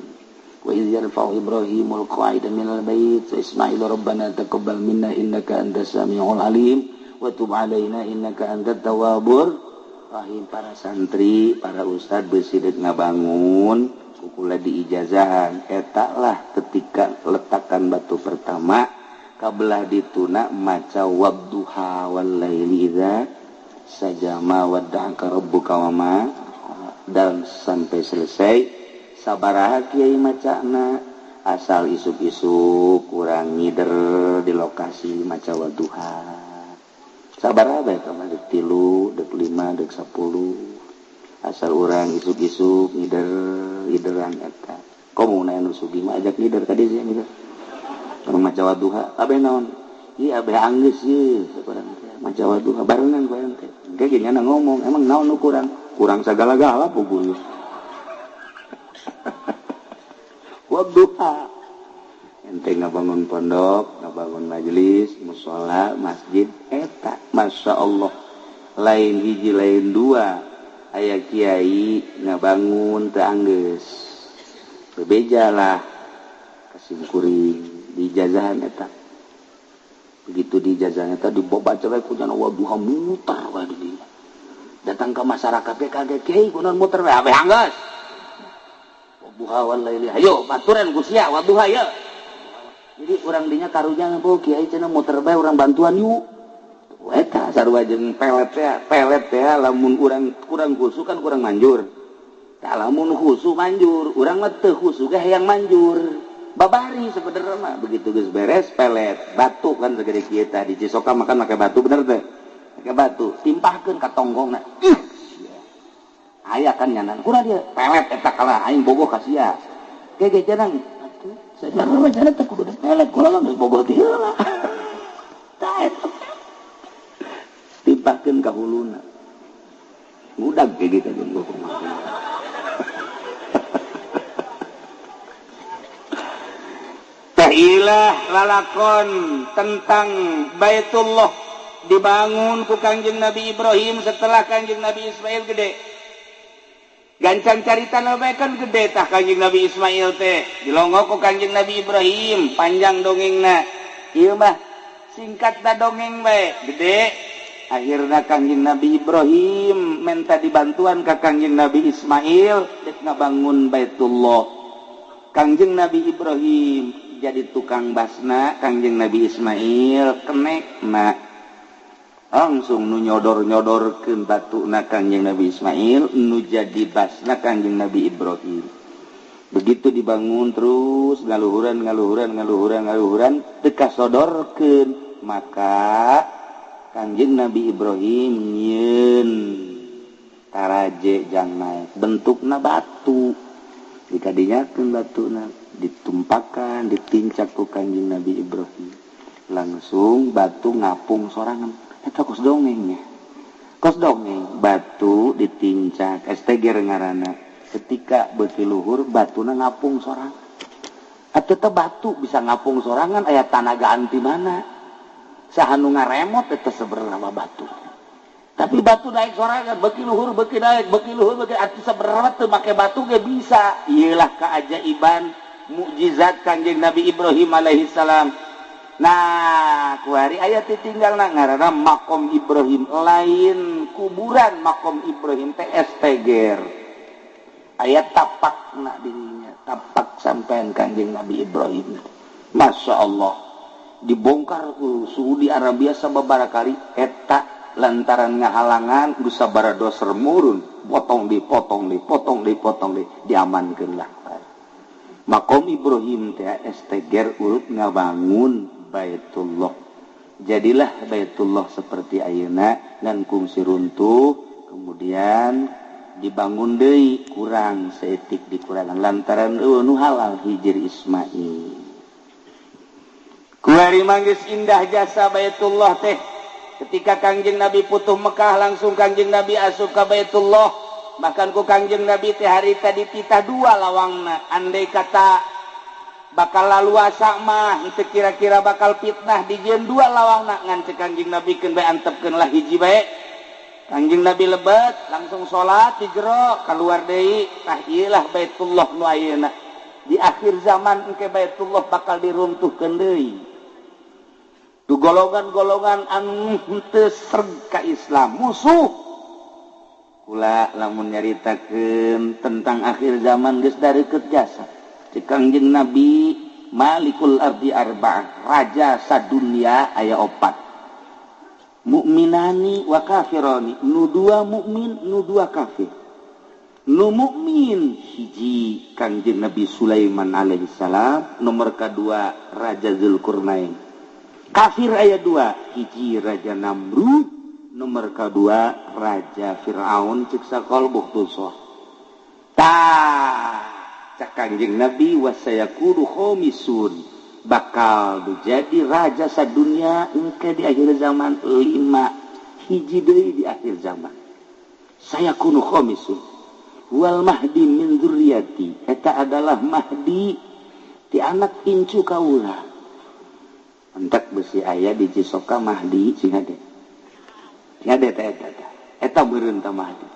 Wa iz yarfa'u Ibrahimul qa'ida minal bait wa Ismail rabbana taqabbal minna innaka antas samiul alim wa tub alaina innaka antat tawwabur rahim. Para santri, para ustad besi deuk ngabangun kukula diijazahan eta lah ketika letakan batu pertama kabelah dituna maca wadduha wal laili idza sajama wadda'aka rabbuka wama dan sampai selesai. Sabaraha kiai macana asal isuk-isuk kurang ngider di lokasi maca wadduha. Sabaraha bae ka mah deuk 3, deuk 5, deuk 10. Asal urang isuk-isuk ngider ngideran eta. Komo na anu sugih mah ajak ngider ka dieu ngider. Urang maca wadduha abe naon? Ieu abe anggeus ieu sakurang teh maca wadduha barengan ku urang teh. Engke ge nyana ngomong, emang naon nu kurang? Kurang sagala-gala puguh. Wadduha ente ngabangun pondok, ngabangun majelis, musola, masjid eta Masya Allah lain hiji lain dua aya kiai ngabangun teu anggeus bebejalah kasimkuring diijazahan eta begitu diijazahan eta dibaca bae ku jana wadduha muter bae di dinya datang ke masyarakat ge kaget kiai kunaon muter bae abeh anggeus wadduha wal laili ayo baturan ku sia wadduha ye. Jadi urang dinya karunya bu kiai cenah muter bae urang bantuan yuk. Eta sarua jeung pelet teh lamun urang kurang khusu kan kurang manjur. Tah lamun khusu manjur, urang mah teu khusu ge hayang manjur. Babari sebenarnya mah begitu geus beres pelet batu kan segede kieu tah di Cisoka makan make batu bener teh. Make batu timpahkeun ka tonggongna. Ih. Aya kan nyanan kurang dia pelet eta kalah aing bogoh ka sia. Ge ge janang atuh sajarah mah jangan teh kudu pelet kula mah geus bogoh ti heula. Tah eta timpahkeun ka huluna. Ngudag ge ge ka jeung bogoh. Tah ilah lalakon tentang Baitullah dibangun ku Kangjeng Nabi Ibrahim setelah Kangjeng Nabi Ismail gede. Gancang carita bae kan gede tah Kangjeng Nabi Ismail teh dilongok ku Kangjeng Nabi Ibrahim panjang dongengna ieu mah singkat da dongeng bae gede akhirna Kangjeng Nabi Ibrahim minta dibantuan ka Kangjeng Nabi Ismail dek ngabangun Baitullah. Kangjeng Nabi Ibrahim jadi tukang basna, Kangjeng Nabi Ismail kenekna langsung nu nyodor-nyodorkeun batuna Kangjeng Nabi Ismail nu jadi basna Kangjeng Nabi Ibrahim. Begitu dibangun terus ngaluhuran ngaluhuran ngaluhuran ngaluhuran teu kasodorkeun maka Kangjeng Nabi Ibrahim nyieun taraje jang naek bentukna batu dikadinyakeun batuna Ditumpakan, ditincak ku Kanjeng Nabi Ibrahim. Langsung batu ngapung sorangan. Eta kos dongengnya. Kos dongeng, batu ditincak, STG ngaranna. Ketika beuki luhur batuna ngapung sorangan. Atuh teh batu bisa ngapung sorangan aya tanaga anti mana? Saha nu ngaremot eta sebenarnya batu. Tapi batu naik sorangan, beuki luhur, beuki naik, beuki luhur, beuki atuh sebenarnya teu make batu ge bisa. Ieulah keajaiban mukjizat Kanjeng Nabi Ibrahim alaihi salam. Nah, kuari aya ditinggalna ngaranna makom Ibrahim, lain kuburan makom Ibrahim teh STG. Aya tapakna dirinya, tapak sampean Kanjeng Nabi Ibrahim. Masya Allah, dibongkar ku Saudi Arabia sababaraha kali eta lantaran ngahalangan geus sabaraha doser murun, potong dipotong dipotong dipotong di diamankeun lah. Makom Ibrahim teh STG urut ngabangun Baitullah. Jadilah Baitullah seperti ayeuna ngan kungsi runtuh, kemudian dibangun deui kurang saeutik dikurangan lantaran nu halal Hijir Ismail. Kuari manggis indah jasa Baitullah teh. Ketika Kangjeng Nabi putuh Mekah langsung Kangjeng Nabi asup ka Baitullah. Bahkan ku Kangjeng Nabi teh harita dititah dua lawangna. Andai kata bakal laluasa mah itu kira-kira bakal fitnah dijieun dua lawangna ngan cek Kangjeng Nabi keun bae antepkeun lah hiji bae. Kangjeng Nabi lebet langsung salat di jero keluar deui. Tah ieu lah Baitullah nu ayeuna. Di akhir zaman engke Baitullah bakal diruntuhkeun deui. Du golongan-golongan anu henteu sreg ka Islam musuh. Kula lamun nyaritakeun tentang akhir zaman geus dareukeut jasa. Cek Kangjeng Nabi Malikul Ardi Arba'ah, raja sadunia aya opat. Mukminani wa kafirani, nu dua mukmin, nu dua kafir. Nu mukmin hiji Kangjeng Nabi Sulaiman alaihi salam, nomor kedua Raja Zulkarnain. Kafir aya dua, hiji Raja Namrud, nomor kedua Raja Fir'aun cek sakol buktusoh. Tah cak Kangjeng Nabi wasayakuru khomisun, bakal jadi raja sadunia engke di akhir zaman lima hiji deui di akhir zaman. Sayakunu khomisun wal mahdi min dzurriyyati, eta adalah mahdi ti anak incu kaula. Entak besi aya di Cisoka mahdi sing hade. Sing hade eta eta. Eta meureun ta mahdi.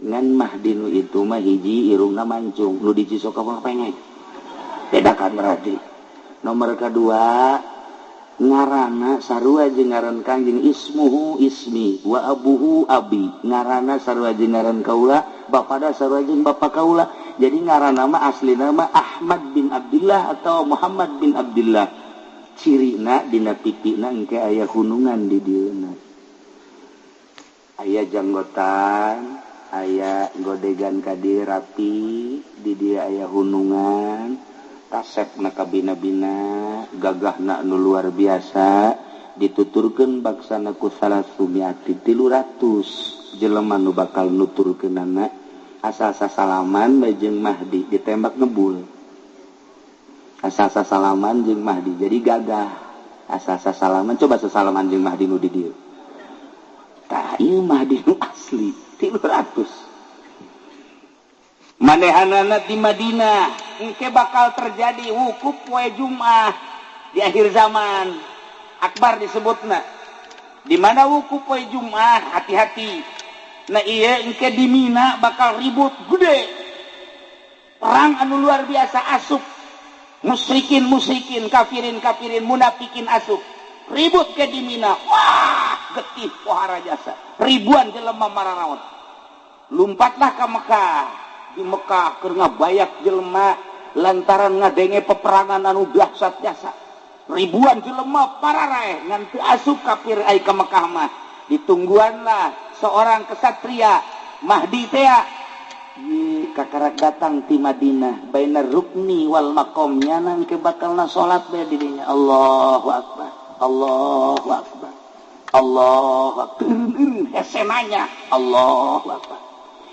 Ngan mahdi nu itu mah hiji irungna mancung, nu di Cisoka mah pengek. Bedakan berarti. Nomor kedua ngarana sarua jeung ngaran Kangjeng, ismuhu ismi wa abuhu abi. Ngarana sarua jeung ngaran kaula, bapada sarua jeung bapa kaula. Jadi ngaran nama asli nama Ahmad bin Abdullah atau Muhammad bin Abdullah. Cirina dina pipina engke aya hunungan di dieuna. Aya janggotan, aya godegan ka dieu rapi, di dieu aya hunungan, kasepna kabina-bina, gagahna nu luar biasa, dituturkeun baksana ku salasumiati 300 jelema nu bakal nuturkeunana asal sasalaman bae jeung Mahdi ditembak ngebul. Asal sasalaman jeung Mahdi jadi gagah. Asal sasalaman coba sasalaman jeung Mahdi nu di dieu. Tah ieu Mahdi nu asli 300. Manehanana di Madinah engke bakal terjadi wukuf poe Jumat di akhir zaman. Akbar disebutna. Di mana wukuf poe Jumat hati-hati. Nah iya engke di Mina bakal ribut gede. Perang anu luar biasa asup. Musyrikin musyrikin, kafirin kafirin, munafikin asup. Ribut ke di Mina. Wah, getih pohara jasa. Ribuan jelema mararaot. Lompatlah ke Mekah. Di Mekah keur ngabayak jelema lantaran ngadenge peperangan anu dahsyat jasa. Ribuan jelema pararaeh ngan teu asup kafir ai ka Mekah mah. Ditungguanlah seorang kesatria Mahdi teh kakarak datang ti Madinah bainar rukni wal maqam nyanan ke bakalna salat bae di dinya. Allahu akbar, Allahu akbar, Allahu akbar. Hese nanya, Allahu akbar.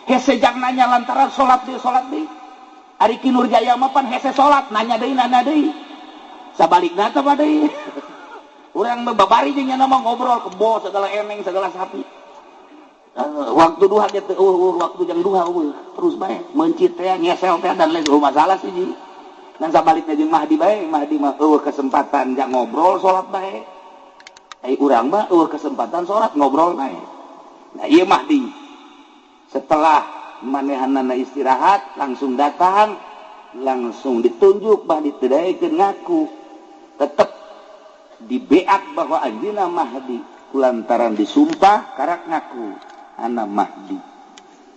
Hese jang nanya lantaran salat deui salat deui. Ari Ki Nurjaya mah pan hese salat nanya deui nanya deui. Sabalikna teh mah deui. Urang mah babari jeung nya mah ngobrol kebo segala eneng segala sapi. Waktu duha ge teu waktu jam duha terus bae meuncit teh ngesel teh dan lain masalah sih ji. Dan sabalikna jeung Mahdi bae, Mahdi mah eueuh kesempatan jang ngobrol salat bae. Ai urang mah eueuh kesempatan salat ngobrol bae. Nah ieu Mahdi. Setelah manehanana istirahat langsung datang, langsung ditunjuk Mahdi teu daekeun ngaku. Tetep dibeak bahwa anjeunna Mahdi kulantaran disumpah karak ngaku ana Mahdi.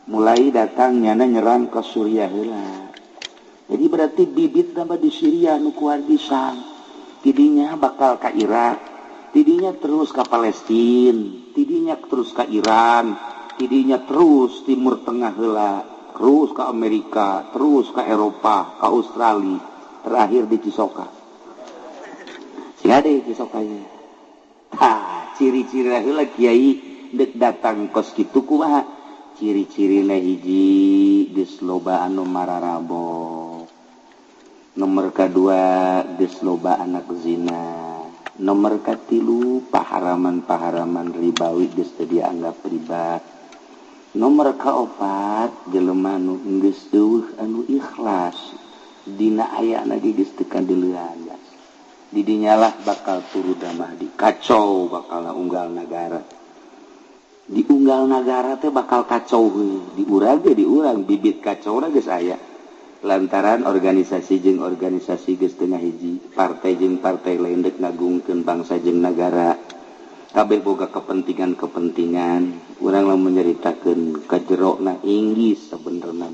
Mulai datang nyana nyerang ke Suriah heula. Jadi berarti bibit tambah di Syria nu kuar di Syam. Tidinya bakal ka Irak, tidinya terus ke Palestina, tidinya terus ke Iran, tidinya terus Timur Tengah heula, terus ke Amerika, terus ke Eropa, ke Australia, terakhir di Cisoka. Sing ada di Cisoka ieu. Tah, ciri-ciri heula kiai deuk datang kos kitu kumaha? Ciri-cirina hiji geus loba anu mararabo. Nomor kedua geus loba anak zina. Nomor katilu paharaman-paharaman ribawi geus teu dianggap riba. Nomor kaopat jelema nu geus eueuh anu ikhlas dina ayana ge geus teu kadeulean. Didinyalah bakal turun Mahdi, kacau bakal unggal nagara. Di unggal nagara teh bakal kacau heuh. Di urang ge di urang bibit kacau geus aya. Lantaran organisasi jeung organisasi geus teu ngahiji, partai jeung partai lain deuk ngagungkeun bangsa jeung nagara. Kabeh boga kepentingan-kepentingan. Urang lamun nyaritakeun kajerona Inggris sabenerna.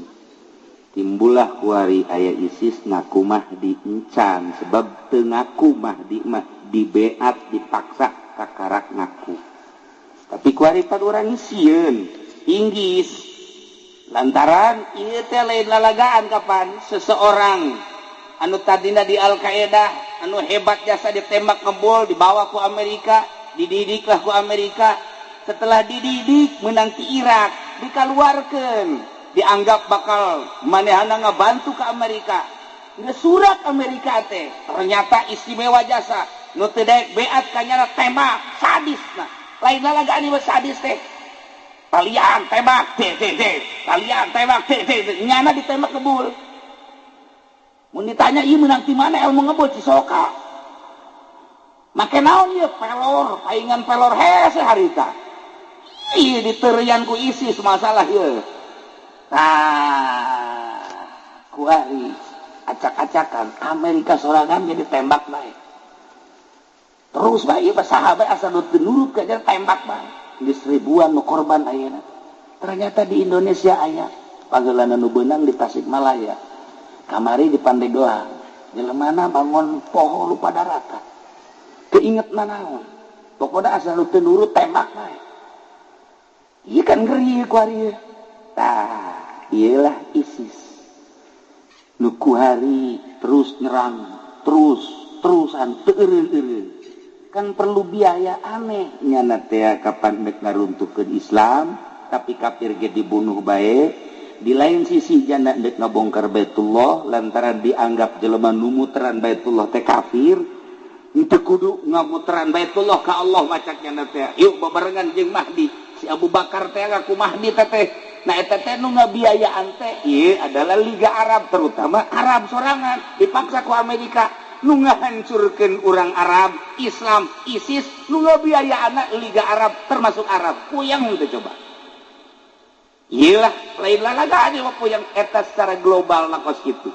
Timbullah kuari aya ISIS ngaku Mahdi encan sebab teu ngaku Mahdi mah dibeat dipaksa kakarak ngaku. Tapi kuari pan urang sieun Inggris lantaran ieu teh lain lalagaan kapan seseorang anu tadina di Al-Qaeda anu hebat jasa ditembak ngebol dibawa ku Amerika, dididiklah ku Amerika. Setelah dididik menang ti Irak dikaluarkeun, dianggap bakal manehana ngabantu ke Amerika. Geus surat Amerika teh ternyata istimewa jasa nu teu daek beat kanyana tembak sadisna. Lain lalagaan ieu sadis teh. Talian tembak teh teh teh, talian tembak teh teh, nyana ditembak kebul. Mun ditanya ieu meunang ti mana ilmu ngebul Cisoka. Make naon ieu pelor, paingan pelor hese harita. Ih diterian ku ISIS masalah ieu. Nah, kuari acak-acakan Amerika sorangan jadi tembak bae. Terus bae ieu sahabat asal nu teu nurut ka tembak bae. Geus ribuan nu korban ayeuna. Ternyata di Indonesia aya panggeulana nu beunang di Tasikmalaya. Kamari di Pandeglang. Jelemana bangun poho lupa daratan. Keinget nanaon. Pokona asal nu teu nurut tembak bae. Ieu kan ngeri kuari. Tah, iyalah ISIS. Nu kuari terus nyerang, terus-terusan teu eureun-eureun. Kan perlu biaya aneh nyana teh kapan dek ngaruntuhkeun Islam tapi kafir ge dibunuh bae. Di lain sisi janda dek ngabongkar Baitullah lantaran dianggap jelema nu muteran Baitullah teh kafir, teu kudu ngamuteran Baitullah ka Allah macak nyana teh. Yuk babarengan jeung Mahdi. Si Abu Bakar teh ngaku Mahdi teh teh. Nah eta teh nu ngabiayaan teh ieu adalah Liga Arab, terutama Arab sorangan dipaksa ku Amerika nu ngahancurkeun urang Arab, Islam, ISIS, nu ngabiayaanna Liga Arab termasuk Arab. Puyeng teh coba. Iyalah, lain lalagaan ieu mah puyeng eta secara global na kos kitu.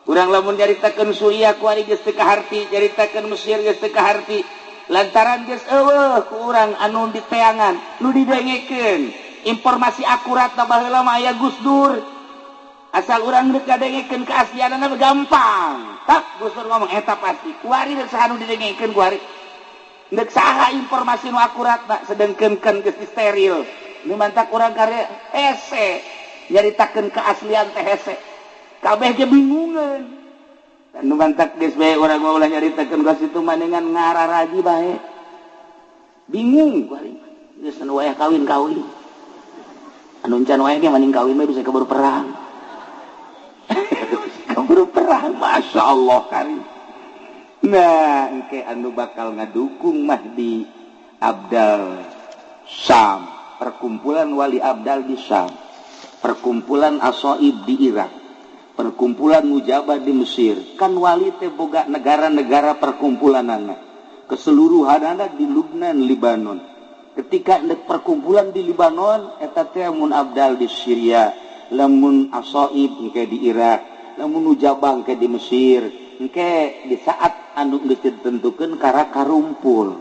Urang lamun nyaritakeun Suriah kuari geus teu kaharti, nyaritakeun Mesir geus teu kaharti. Lantaran geus eueuh ku urang anu diteangan, nu didengekeun. Informasi akurat na baheula mah aya Gus Dur. Asal urang deuk ngadengekeun keaslianana gampang. Tak Gus Dur ngomong eta pasti. Kuari deuk saha nu didengekeun kuari. Deuk saha informasi nu akurat na sedengkeun kan geus steril. Nu mantak urang kare hese nyaritakeun keaslian teh hese. Kabeh ge bingungeun. Dan nu mantak geus bae urang mah ulah nyaritakeun ka situ manengan ngararaji bae. Bingung kuari. Geus anu wayah kawin-kawin. Anu encan wae ge maning kawin mah bisa keburu perang. Kudu perang, Masya Allah karim. Nah, engke anu bakal ngadukung Mahdi Abdal Syam, perkumpulan wali Abdal di Syam, perkumpulan Asoib di Irak, perkumpulan Mujabah di Mesir. Kan wali teh boga negara-negara perkumpulanana. Keseluruhanana di Lubnan, Libanon. Ketika perkumpulan di Libanon, eta teh mun Abdal di Syria, lamun Asoib engke di Irak, lamun Mujabah engke di Mesir. Engke di saat anu geus ditentukeun kara karumpul.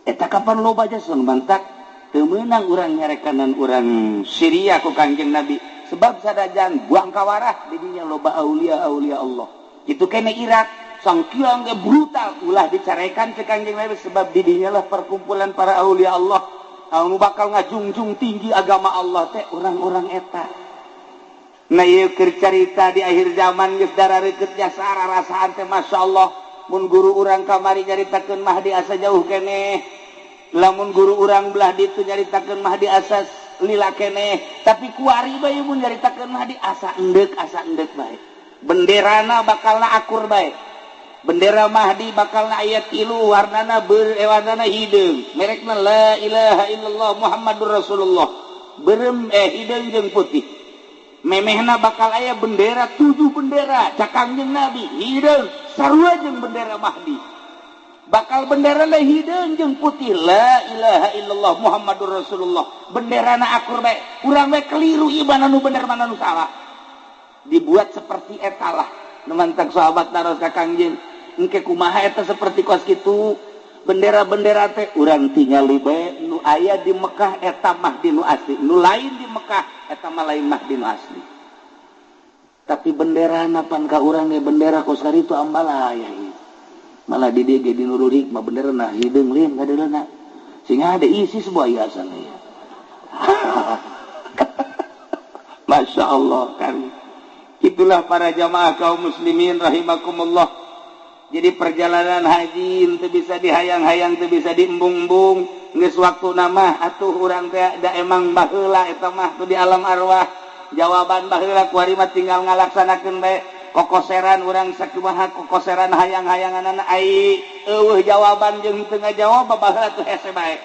Eta kapan loba jason mantak teu meunang urang nyarekanan urang Syria ku Kangjeng Nabi. Sebab sadajan buang kawarah di dinya loba aulia-aulia Allah. Kitu kene Irak sangkiang ge brutal ulah dicarekan ke Kangjeng Nabi sebab di dinya lah perkumpulan para aulia Allah. Anu bakal ngajungjung tinggi agama Allah teh urang-urang eta. Nah ieu keur carita di akhir zaman geus darareukeut jasa rarasaan teh masyaallah. Mun guru urang kamari nyaritakeun Mahdi asa jauh keneh. Lamun guru urang belah ditu nyaritakeun Mahdi asa lila keneh, tapi kuari bae mun nyaritakeun Mahdi asa endek bae. Benderana bakalna akur bae. Bendera Mahdi bakalna aya tilu warnana warnana hideung. Merekna la ilaha illallah Muhammadur Rasulullah. Beureum hideung jeung putih. Memehna bakal aya bendera 7 bendera cak Kangjeng Nabi hideung sarua jeung bendera Mahdi. Bakal bendera la hideung jeung putih la ilaha illallah Muhammadur Rasulullah. Benderana akur bae. Urang bae keliru ieu mana nu bener mana nu salah. Dibuat seperti eta lah. Nu mantak sahabat naros ka Kangjeng, engke kumaha eta seperti kos kitu? Bendera-bendera teh urang tingali bae nu aya di Mekah eta Mahdi nu asli, nu lain di Mekah eta mah lain Mahdi nu asli. Tapi benderana pan ka urang ge bendera kos karitu ambalaya ieu. Malah di dieu ge di Nurul Hikmah benderana hideung lin kadeulana. Sing ada isi sebuah hiasan ieu. Masya Allah kan. Itulah para jamaah kaum muslimin rahimakumullah. Jadi perjalanan haji teu bisa dihayang-hayang, teu bisa diembung-embung. Geus waktuna mah atuh urang teh da emang baheula eta mah tuh di alam arwah. Jawaban baheula kuari mah tinggal ngalaksanakeun bae. Kokoseran urang sakumaha kokoseran hayang-hayanganana ai eueuh jawaban jeung teu ngajawab baheula tuh hese bae.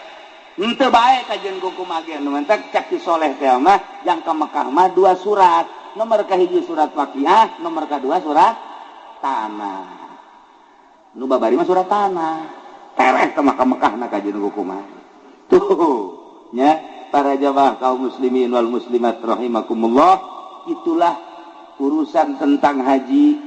Henteu bae kajeun kumaha ge nu mantak cak si soleh teh mah jang ka Mekah mah 2 surat. Nomor kahiji surat Waqiah, nomor kadua surat tanah. Nu babari mah surat tanah. Tereh ke Mekah-Mekah na kajeun kumaha. Tuh nya para jamaah kaum muslimin wal muslimat rahimakumullah, itulah urusan tentang haji,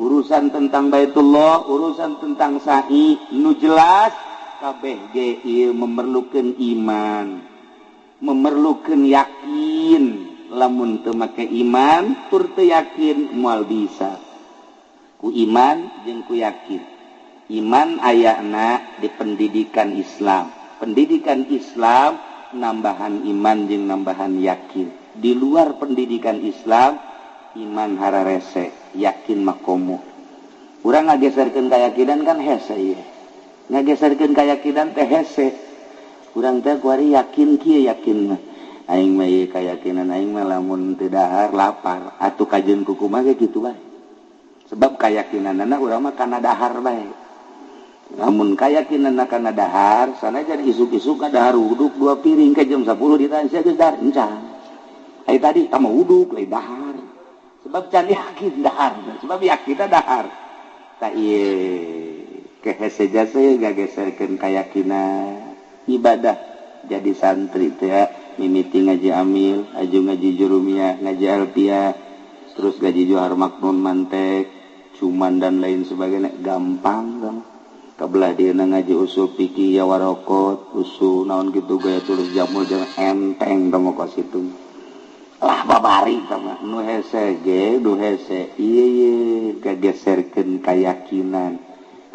urusan tentang Baitullah, urusan tentang sa'i. Nu jelas kabeh ge ieu memerlukeun iman, memerlukeun yakin. Lamun teu make iman tur teu yakin moal bisa. Ku iman jeung ku yakin. Iman ayana di pendidikan Islam. Pendidikan Islam nambahan iman jeung nambahan yakin. Di luar pendidikan Islam iman hararese, yakin makomo. Urang ngageserkeun kayakinan kan hese ieu. Ngageserkeun kayakinan teh hese. Urang teh kuari yakin kieu yakin mah. Aing mah ieu kayakinan aing mah lamun teu dahar lapar, atuh kajeun ku kumaha ge kitu bae. Sebab kayakinanana urang mah kana dahar bae. Lamun kayakinanna kana dahar, sanajan isuk-isuk dahar uduk 2 piring ke jam 10 ditanya sia geus dahar encan. Ai tadi tama uduk lain dahar. Sebab can yakin dahar, sebab yakinna dahar. Ta ieu kehese jasa gageserkeun kayakinan ibadah jadi santri teh mimiti ngaji amil, aju ngaji jurumiyah, ngaji alfiah, terus ngaji johar maknun mantek, cuman dan lain sebagainya gampang dong. Kabelah dia ngaji usul fikih ya warokot, usul naon gitu gaya tulis jamul jangan enteng dong kos itu. Lah babari sama nu hese ge, nu hese ieu kageserkeun kayakinan.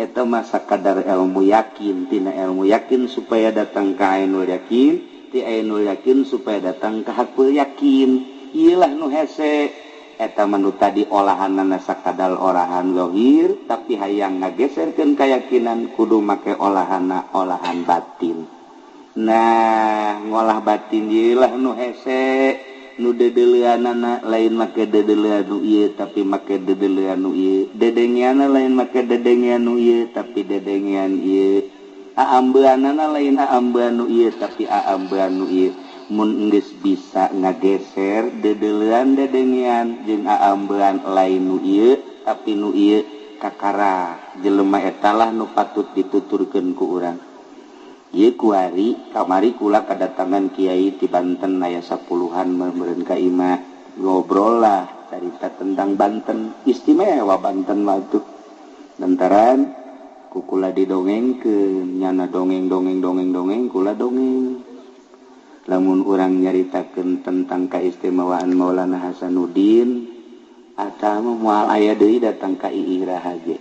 Eta mah sakadar ilmu yakin, tina ilmu yakin supaya datang ka ainul yakin, ti ainul yakin supaya datang ka hakul yakin. Ieu lah nu hese. Eta mah nu tadi olahanana sakadar olahan zahir, tapi hayang ngageserkeun kayakinan kudu make olahana olahan batin. Nah, ngolah batin ieu lah nu hese. nu dedeleuanana lain make dedeleuan nu ieu tapi make dedeleuan nu ieu, dedengeanna lain make dedengean nu ieu tapi dedengean ieu, aambeanana lain aambean nu ieu tapi aambean nu ieu. Mun geus bisa ngageser dedeleuan dedengean jeung aambean lain nu ieu tapi nu ieu, kakara jelema eta lah nu patut dituturkeun ku urang. Ieu kuari kamari kula kedatangan kiai ti Banten aya 10-an meureun ka imah, ngobrol lah carita tentang Banten, istimewa Banten mah tuh. Lantaran ku kula didongengkeun, nyana dongeng dongeng dongeng dongeng kula dongeng. Lamun urang nyaritakeun tentang kaistimewaan Maulana Hasanuddin atawa moal aya deui datang ka ieu ge.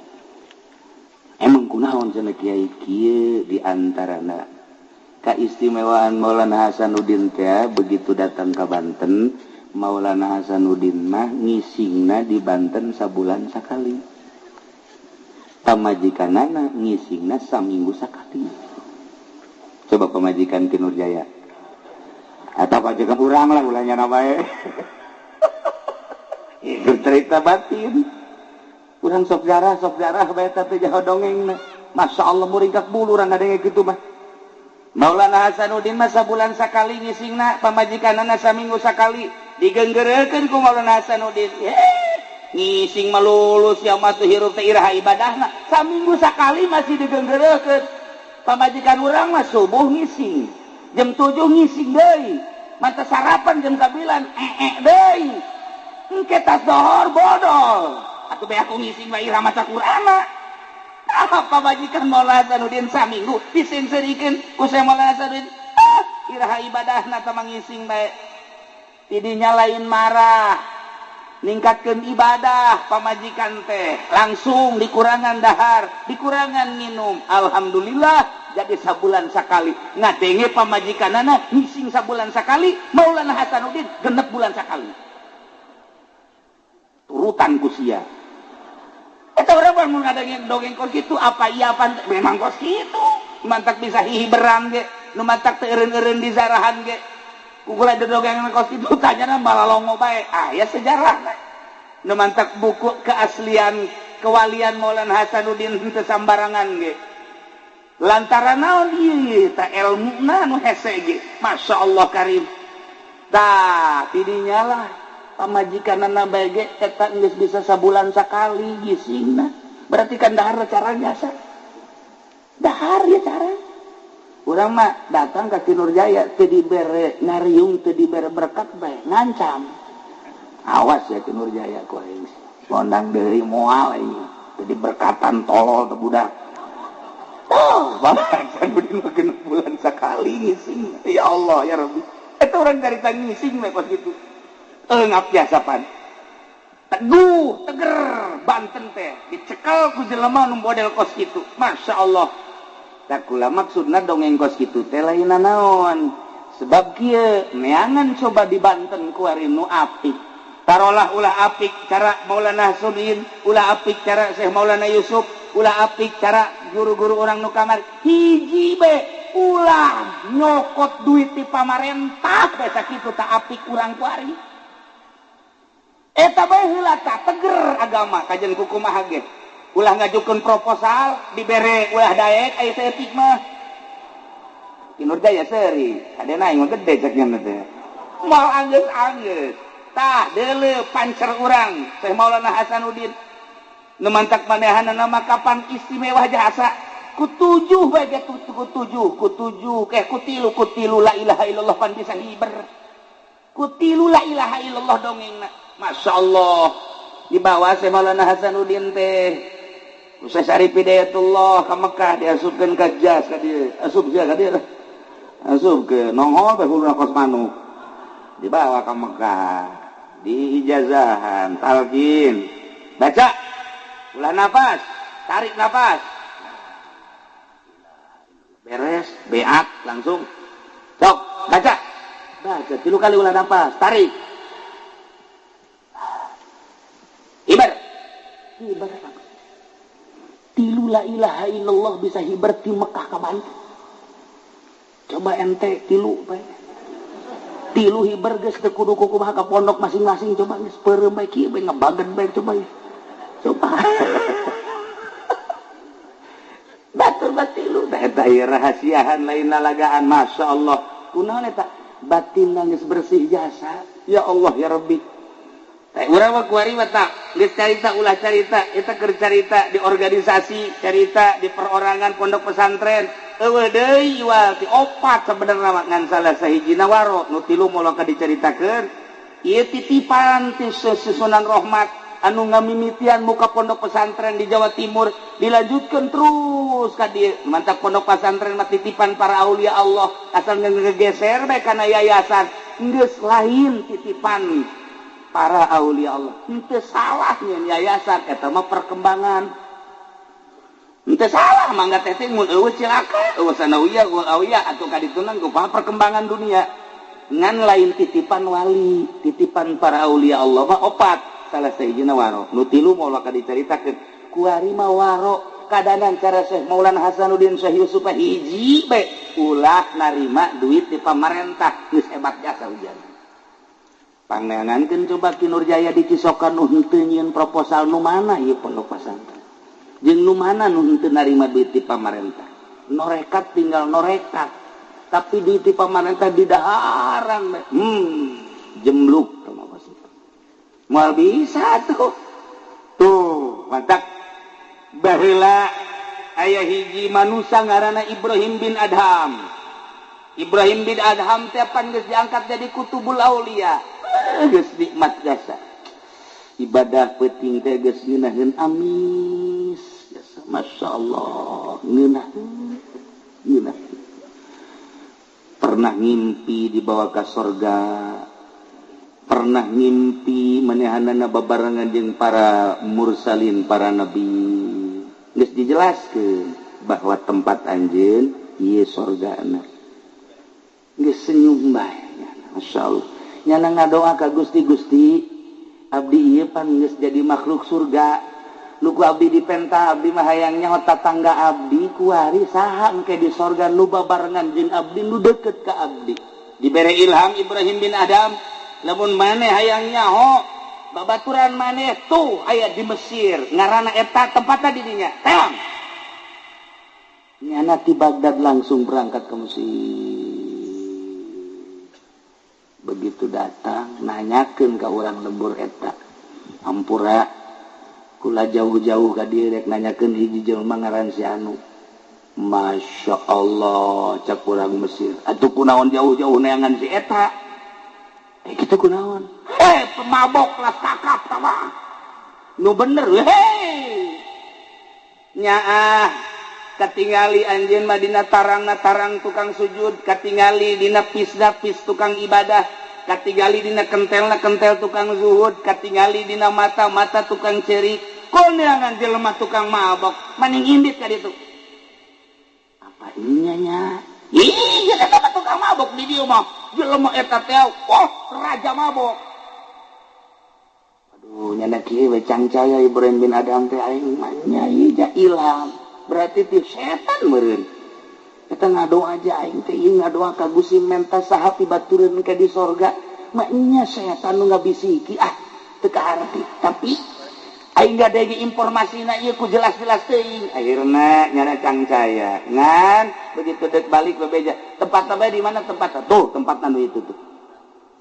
Emang kunaon cenah kiai kieu di antarana kaistimewaan Maulana Hasanuddin teh begitu datang ka Banten, Maulana Hasanuddin mah ngisingna di Banten sabulan sakali, pamajikanana ngisingna saminggu sakali. Coba pamajikan Ki Nurjaya atau pamajikan urang lah ulahnya bae. Itu cerita batin. Urang sok jarah bae teh jaho dongengna. Masya Allah muringkak bulu urang ngadenge kitu mah. Maulana Hasanuddin mah sabulan sakali ngisingna, pamajikanana saminggu sakali. Digenggeurekeun ku Maulana Hasanuddin. Ngising mah lulus ya mah teu hirup teh iraha ibadahna. Saminggu sakali masih digenggeurekeun. Pamajikan urang mah subuh ngising, jam 7 ngising deui. Mata sarapan jam 9 deui. Engke tas dohor bodol. Atuh bae aku ngising bae iraha maca Qur'an. Apa pamajikan Maulana Hasanuddin saminggu disingserikeun ku Maulana Hasanuddin. Iraha ibadahna teh ngising bae. Tidinya lain marah, ningkatkeun ibadah pamajikan teh langsung dikurangan dahar, dikurangan minum. Alhamdulillah jadi sabulan sakali. Ngadenge pamajikanana ngising sabulan sakali, Maulana Hasanuddin genep bulan sakali. Turutan ku sia. Eta urang mah mun ngadenge dongeng kos kitu apa iya apa memang kos kitu. Mantak bisa hihiberan ge, nu mantak teu eureun-eureun di zarahan ge. Kukula dongeng kos kitu tanyana malalongo bae. Ah ya sejarah. Nu mantak buku keaslian kewalian Maulana Hasanuddin teu sambarangan ge. Lantaran naon ieu ta elmuna nu hese ge. Masya Allah karim. Tah tidinya lah pamajikanana bae ge eta geus bisa sabulan sakali gisingna. Berarti kan dahar cara biasa. Dahar ya cara. Urang mah datang ka Ki Nurjaya teu dibere ngariung, teu dibere berkat bae, ngancam. Awas ya Ki Nurjaya ku aing. Ngondang deui moal aing. Teu diberkatan tolol teu budak. Oh, Bapak Hasanuddin mah genep bulan sakali ngising. Ya Allah ya Rabbi. Eta urang carita ngising we kos kitu. Ngap biasa pan. Teguh, teger Banten teh dicekel ku jelema nu model kos kitu. Masya Allah. Tak kula maksudna dongeng kos kitu teh lain naon. Sebab kieu neangan coba di Banten kuari nu apik. Tarolah ulah apik cara Maulana Hasanuddin, ulah apik cara Syekh Maulana Yusuf, ulah apik cara guru-guru orang nu kamar. Hiji be ulah nyokot duit ti pamarentah bae sakitu tak apik urang kuari. Eta bae heula tah teger agama kajen kukumaha ge. Ulah ngajukeun proposal dibere ulah daek aya saeutik mah. Ki Nurjaya seuri, kadena aing mah gede cek nya teh. Moal anggeus-anggeus. Tah deuleu pancer urang Syekh Maulana Hasanuddin. Nu mantak manehanana mah kapan istimewa jasa. Ku tujuh bae ge ku tujuh, ku tujuh keh ku tilu la ilaha illallah pan bisa hiber. Ku tilu la ilaha illallah dongengna. Masya Allah dibawa Syekh Maulana Hasanuddin teh. Syekh Syarif Hidayatullah ka Mekah diasupkeun ka jas ka dieu, asup sia ka dieu. Asup ke nongol bae huluna kos manuk. Dibawa ka Mekah, diijazahan, talqin. Baca. Ulah nafas, tarik nafas. Beres, beat langsung. Sok, baca. Baca 3 kali ulah nafas, tarik. Hiber. Hiber. Tilu la ilaha illallah bisa hiber ti Mekah ka Banten. Coba ente tilu bae. Tilu hiber geus teu kudu kumaha ka pondok masing-masing coba geus peureum bae kieu bae ngebagen bae coba. Coba. Batur batilu da eta ieu rahasiahan lain lalagaan masyaallah. Kunaon eta? Batin geus bersih jasa. Ya Allah ya Rabbi. Teh urang mah kuari mah tak geus carita ulah carita eta keur carita di organisasi, carita di perorangan pondok pesantren. Eueuh deui jual ti opat sebenarna mah ngan salah sahijina waro nu tilu moal ka dicaritakeun. Ieu titipan ti Sunan Rohmat anu ngamimitian muka pondok pesantren di Jawa Timur dilanjutkeun terus ka dieu. Mantap pondok pesantren mah titipan para aulia Allah asal ngegeser bae kana yayasan geus lain titipan para aulia Allah. Henteu salah nyeun yayasan eta mah perkembangan. Henteu salah mangga teh teh mun eueuh cilaka, eueuh sanawiyah, eueuh awiyah atuh ka ditu kumaha perkembangan dunia. Ngan lain titipan wali, titipan para aulia Allah mah opat. Salah sahijina waro. Nu tilu moal ka dicaritakeun. Kuari mah waro kadanan cara Syekh Maulana Hasanuddin Syekh Yusuf hiji bae ulah narima duit di pamarentah geus hebat jasa hujan. Pangngangankeun coba Ki Nurjaya di Cisokan nu henteu nyieun proposal nu mana ieu pondok pesantren. Jeung nu mana nu henteu narima duit di pamarentah. Norekat tinggal norekat. Tapi duit di pamarentah di daharan. Jemluk tah mah moal bisa tuh. Tuh, mantap. Baheula aya hiji manusia ngaranna Ibrahim bin Adham. Ibrahim bin Adham teh pan geus diangkat jadi kutubul aulia. Geus nikmat jasa. Ibadah peuting teh geus ngeunaheun amis jasa. Masyaallah, ngeunaheun. Ngeunaheun. Pernah ngimpi dibawa ka sorga. Pernah ngimpi manehanana babarengan jeung para mursalin, para nabi. Geus dijelaskeun bahwa tempat anjeun ieu sorgana. Geus senyum bae masyaallah. Nyana ngadoa ka Gusti, Gusti abdi ieu pan geus jadi makhluk surga. Nu ku abdi dipenta abdi mah hayang nyaho tatangga abdi kuari saha engke di sorga nu babarengan jeung abdi nu deukeut ka abdi. Dibere ilham Ibrahim bin Adam, lamun maneh hayang nyaho babaturan maneh tuh aya di Mesir ngaranna eta tempatna di dinya. Teang. Nyana ti Baghdad langsung berangkat ke Mesir. Begitu datang nanyakeun ka urang lembur eta. Hampura kula jauh-jauh ka dieu rek nanyakeun hiji jelema ngaran si anu. Masya Allah cak urang Mesir. Atuh kunaon jauh-jauh neangan si eta? Kitu kunaon? Pemabok lah kakap tama. Nu bener hei. Nyaah katingali anjeun mah dina tarangna tarang tukang sujud, katingali dina pisna pis tukang ibadah, katingali dina kentelna kentel tukang zuhud, katingali dina mata mata tukang cerik. Koneangan jelema tukang mabok, maning indit ka ditu. Apa inya nya? Ih, eta mah tukang mabok di dieu mah. Jelema eta teh, oh, raja mabok. Aduh, nyana kieu we cangcaya Ibrahim bin Adam teh aing mah nya ieu ilham. Berarti ti setan meureun. Eta ngadoa aja aing teh ieu ngadoa ka Gusti menta saha pibatureun ka di sorga. Mah nya setan nu ngabisiki ah teu kaharti. Tapi aing gadege informasina ieu ku jelas-jelas teuing. Akhirna nyana cangcaya. Ngan begitu dek balik bebeja, tempat bae di mana tempat? Tuh, tempat anu itu tuh.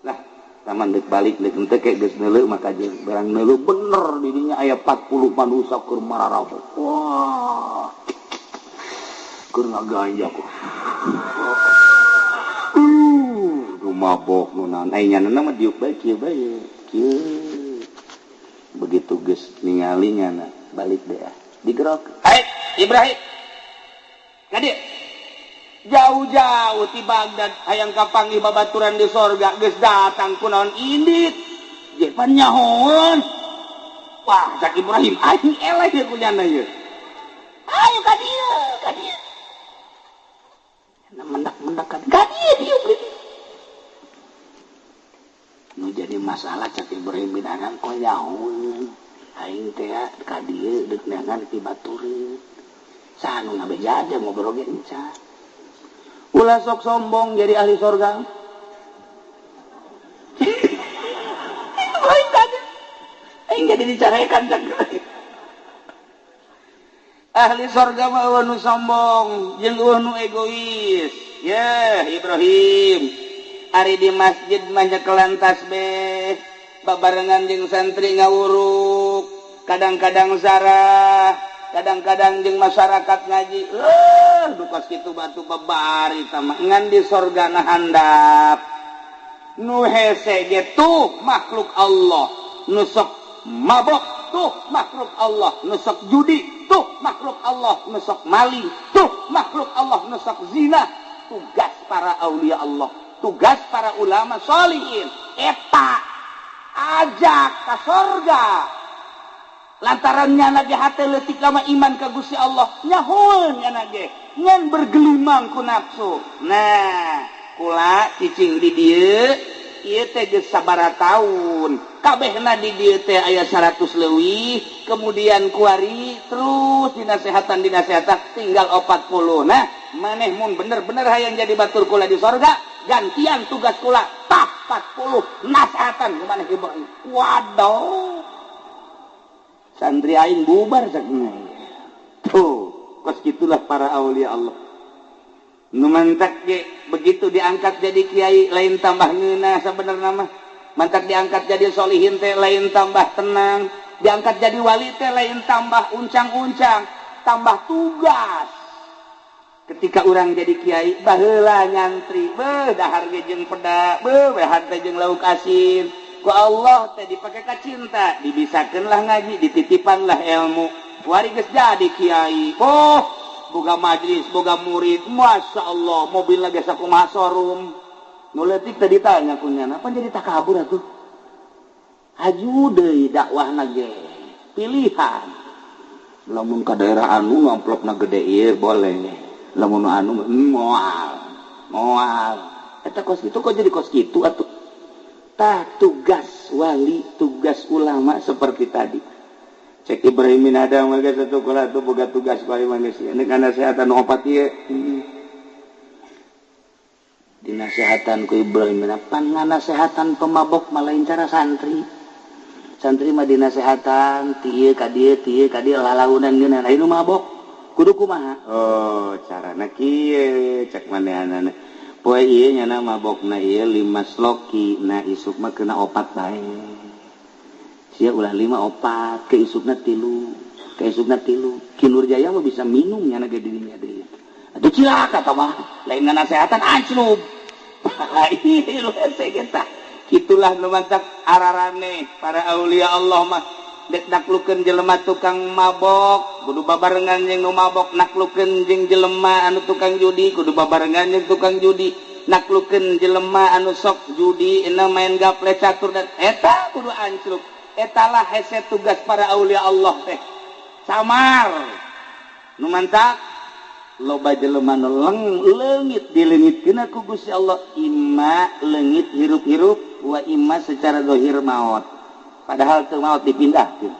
Lah, taman dek balik dek henteu ke geus neuleuh maka jeung barang neuleuh bener di dinya aya 40 manusia keur mararabok. Wah. Keur ngaganja ku. Nu mabok nu naon ai nyana mah diuk bae kieu bae. Kieu. Begitu geus ningali nyana balik deh digerok. Hai Ibrahim. Ka dieu. Jauh-jauh ti Baghdad hayang kapanggih babaturan di sorga geus datang kunaon indit. Jeung pan nyahoan. Wah, cak Ibrahim aing eleh ieu ku nyana ieu. Ayo ka dieu, ka dieu. Mendak-mendak ka dieu dieu. Nu jadi masalah cak Ibrahim bin Adham kok nyahoan. Aing teh ka dieu deuk neangan ti batureun. Saha nu ngabeja aja ngobrol ge encan. Ulah sok sombong jadi ahli sorga. Jadi dicarekan ahli sorga mah eueuh nu sombong jeung eueuh nu egois. Yeh Ibrahim ari di masjid mah nyekelan tasbih babarengan jeung santri ngawuruk, kadang-kadang zarah, kadang-kadang jeung masyarakat ngaji. Dukas kitu batu babari tama ngan di sorga na handap. Nu hese ge tuh makhluk Allah, nu sok mabok tuh makhluk Allah, nu sok judi tuh makhluk Allah, nu sok maling tuh makhluk Allah, nu sok zina. Tugas para aulia Allah, tugas para ulama sholihin eta ajak ka sorga. Lantaran nyana ge hate leutik lama iman ka Gusti Allah, nyahoeun nyana ge ngan bergelimang ku nafsu. Nah, kula cicing di dieu ieu teh geus sabaraha taun kabehna di dieu teh aya 100 leuwih, kemudian kuari terus dinasehatan tinggal 40. Nah, maneh mun bener-bener hayang jadi batur kula di sorga, gantian tugas kula tah 40 nasehatan ku maneh Ibrahim. Waduh, santri aing bubar sakna. Tuh, kos gitulah para aulia Allah. Nu mantak ge begitu diangkat jadi kiai lain tambah ngeunah sabenerna mah. Mantak diangkat jadi solihin teh lain tambah tenang, diangkat jadi wali teh lain tambah uncang-uncang, tambah tugas. Ketika urang jadi kiai baheula nyantri, beuh dahar ge jeung peda, beuh dahar teh jeung lauk asin. Ku Allah teh dipake ka cinta, dibisakeun lah ngaji, dititipan lah ilmu. Wari geus jadi kiai. Oh, boga majlis, boga murid, masya Allah, mobil lagi sakumaha showroom. Nu leutik teh ditanya ku nyana, apa jadi takabur atuh? Haju deui dakwahna ge, pilihan. Lamun ka daerah anu amplopna gede ieu boleh. Lamun anu moal, moal. Eta kos kitu kok jadi kos kitu atuh? Tah tugas wali, tugas ulama seperti tadi. Cek Ibrahim bin Adham mah geus satu kula tuh boga tugas bari manusia. Nek nasehatan opat ieu. Dinasehatan ku Ibrahim bin Adham, panganasehatan pemabok mah lain cara santri. Santri mah dinasehatan ti ieu ka dieu, ti ieu ka dieu lalaunan geuna. Aya nu mabok kudu kumaha? Oh, carana kieu cek manehanana. Poe ieu nyana mabokna ieu 5 sloki, nah isuk mah kena 4 bae. Sia ulah 5 4, ke isukna 3, ke isukna 3. Ki Nur Jaya mah bisa minum nyana ge dirinya deui. Atuh cilaka tah mah, lain ngasehatan anclub. Ieu hese kita. Kitulah nu mantak ararane para aulia Allah mah dek naklukeun jelema tukang mabok, kudu babarengan jeung nu mabok, naklukeun jeung jelema anu tukang judi, kudu babarengan jeung tukang judi, naklukeun jelema anu sok judi, ena main gaple catur dan eta kudu anclub. Etalah hese tugas para aulia Allah teh. Samar nu mantak loba jelema nu leungit dileungitkeun ku Gusti Allah, imma leungit hirup-hirup wa imma secara zahir maot. Padahal teu maot dipindahkeun.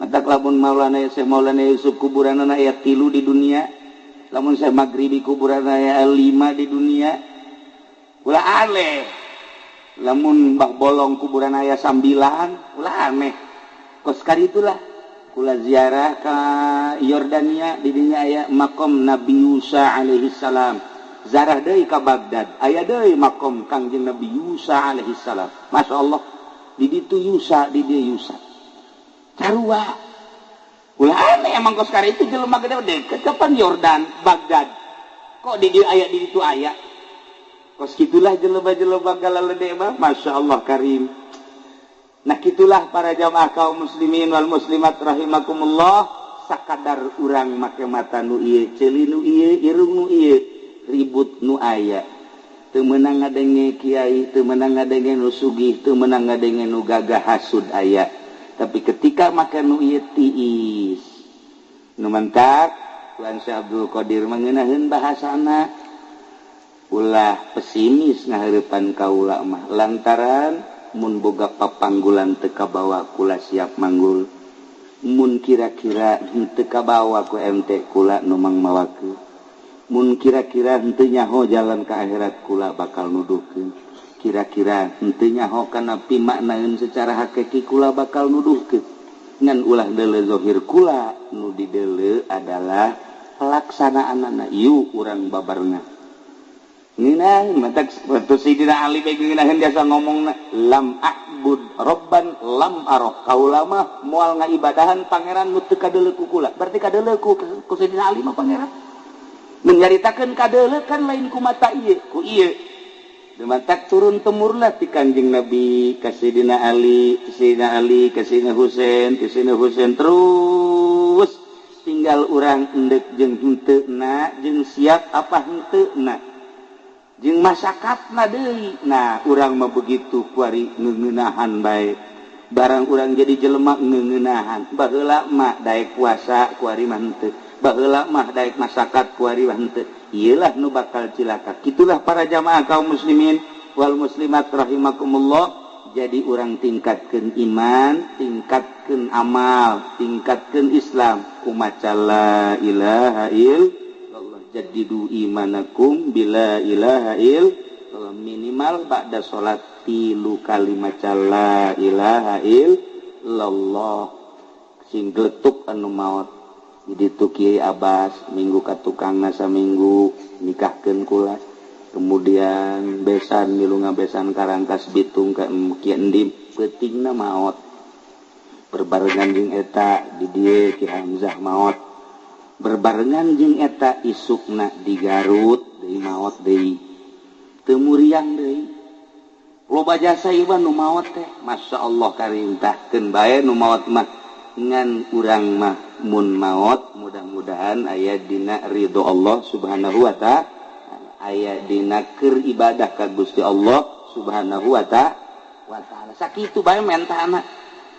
Mantak lamun Maulana Syekh Maulana Yusuf kuburanana aya 3 di dunia, lamun Syekh Maghribi kuburanana aya 5 di dunia, ulah aneh. Lamun Mbah Bolong kuburan aya 9, ulah aneh. Kos karitulah kula ziarah ka Yordania, di dinya aya makom Nabi Yusa alaihi salam. Zarah deui ka Baghdad, aya deui makom Kangjeng Nabi Yusa alaihi salam. Masya Allah, di ditu Yusa, di dieu Yusa. Sarua. Ulah aneh emang kos karitu jelema gede deket kapan Yordan, Baghdad. Kok di dieu aya, di ditu aya. Kos kitulah jelema-jelema galalede mah, Masya Allah karim. Nah kitulah para jamaah kaum muslimin wal muslimat rahimakumullah, sakadar urang make mata nu ieu, ceuli nu ieu, irung nu ieu, ribut nu aya. Teu meunang ngadenge kiai, teu meunang ngadenge nu sugih, teu meunang ngadenge nu gagah hasud aya. Tapi ketika make nu ieu tiis. Nu mantak Tuan Syekh Abdul Qadir mangeunaheun bahasana ulah pesimis ngahareupan kaula mah lantaran mun boga papanggulan teu kabawa kula siap manggul, mun kira-kira henteu kabawa ku MT kula nu mangmawakeun, mun kira-kira henteu nyaho jalan ka akhirat kula bakal nuduhkeun, kira-kira henteu nyaho kana pimaknaeun secara hakiki kula bakal nuduhkeun. Ngan ulah deuleu zahir kula, nu dideuleu adalah pelaksanaanana. Ieu urang babarengan. Ngeunah matak waktu Sidina Ali bae ngeunaheun biasa ngomongna lam a'bud robban lam aroh. Kaula mah moal ngaibadahan pangeran nu teu kadeuleu ku kula. Berarti kadeuleu ku Sidina Ali mah pangeran. Menyaritakeun kadeuleu kan lain ku mata ieu, ku ieu. Matak turun temurunlah ti Kanjeng Nabi ka Sidina Ali, Sidina Ali ka Sidina Husain, ti Sidina Husain terus tinggal urang endek jeung henteu na, jeung siap apa henteu na. Jeung masakatna deui. Nah, urang mah begitu kuari ngeunahan bae. Barang urang jadi jelema ngeunahan. Baheula mah daek puasa kuari mah henteu. Baheula mah daek masakat kuari mah henteu. Iyalah nu bakal cilaka. Kitulah para jamaah kaum muslimin wal muslimat rahimakumullah. Jadi urang tingkatkeun iman, tingkatkeun amal, tingkatkeun Islam. Kumaca la ilaha illallah. Jadidu imanakum bila ilaha illallah. Minimal ba'da salat 3 kali maca la ilaha illallah. Sing geletuk anu maot. Jadi tu Kiai Abbas minggu ka tukangna saminggu nikahkeun kula. Kemudian besan milu ngabesan Karangkas Bitung ka Ki Endim peutingna maot. Berbarengan jeung eta di dieu Ki Hamzah maot. Berbarengan jeung eta isukna di Garut deui maot deui. Teu muriang deui. Loba jasa ieu nu maot teh. Masya Allah karintahkeun bae nu maot mah. Ngan urang mah mun maot mudah-mudahan aya dina ridho Allah Subhanahu wa ta'ala, aya dina keur ibadah ka Gusti Allah Subhanahu wa ta'ala. Sakitu bae mentana.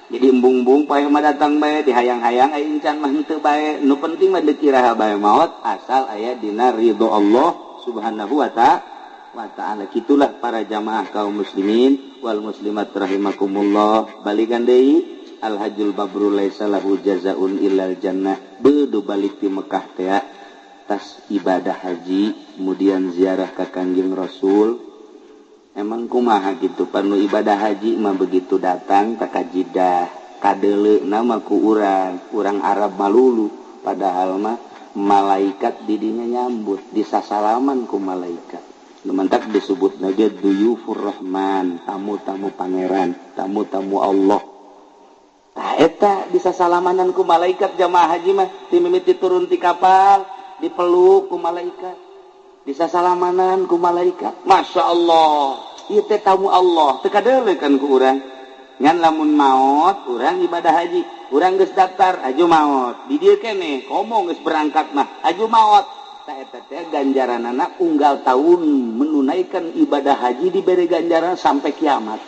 Jadi embung-embung paeh mah datang bae dihayang-hayang aya encan mah henteu bae. Nu penting mah deuk iraha bae maot asal aya dina ridho Allah Subhanahu wa ta'ala. Kitulah para jamaah kaum muslimin wal muslimat rahimakumullah. Balikan deui Al-Hajjul Mabrur laisa lahu jazaun illal jannah. Beudu balik di Mekah teh tas ibadah haji, kemudian ziarah ka Kangjeng Rasul. Emang kumaha gitu panu ibadah haji mah begitu datang ka Jidah, kadeuleu nama ku urang Arab malulu, padahal mah malaikat didinya nyambut, disasalaman ku malaikat. Lumantak disebut lagi duyufur rahman, tamu-tamu pangeran, tamu-tamu Allah. Tah eta bisa salamanan ku malaikat jamaah haji mah ti mimiti turun ti kapal dipeluk ku malaikat, bisa salamanan ku malaikat. Masya Allah, ieu teh tamu Allah, teu kadeuleu kan ku urang. Ngan lamun maot urang ibadah haji, urang geus daftar aju maot. Di dieu keneh komo geus berangkat mah aju maot. Tah eta teh ganjaranana unggal tahun menunaikan ibadah haji diberi ganjaran sampai kiamat.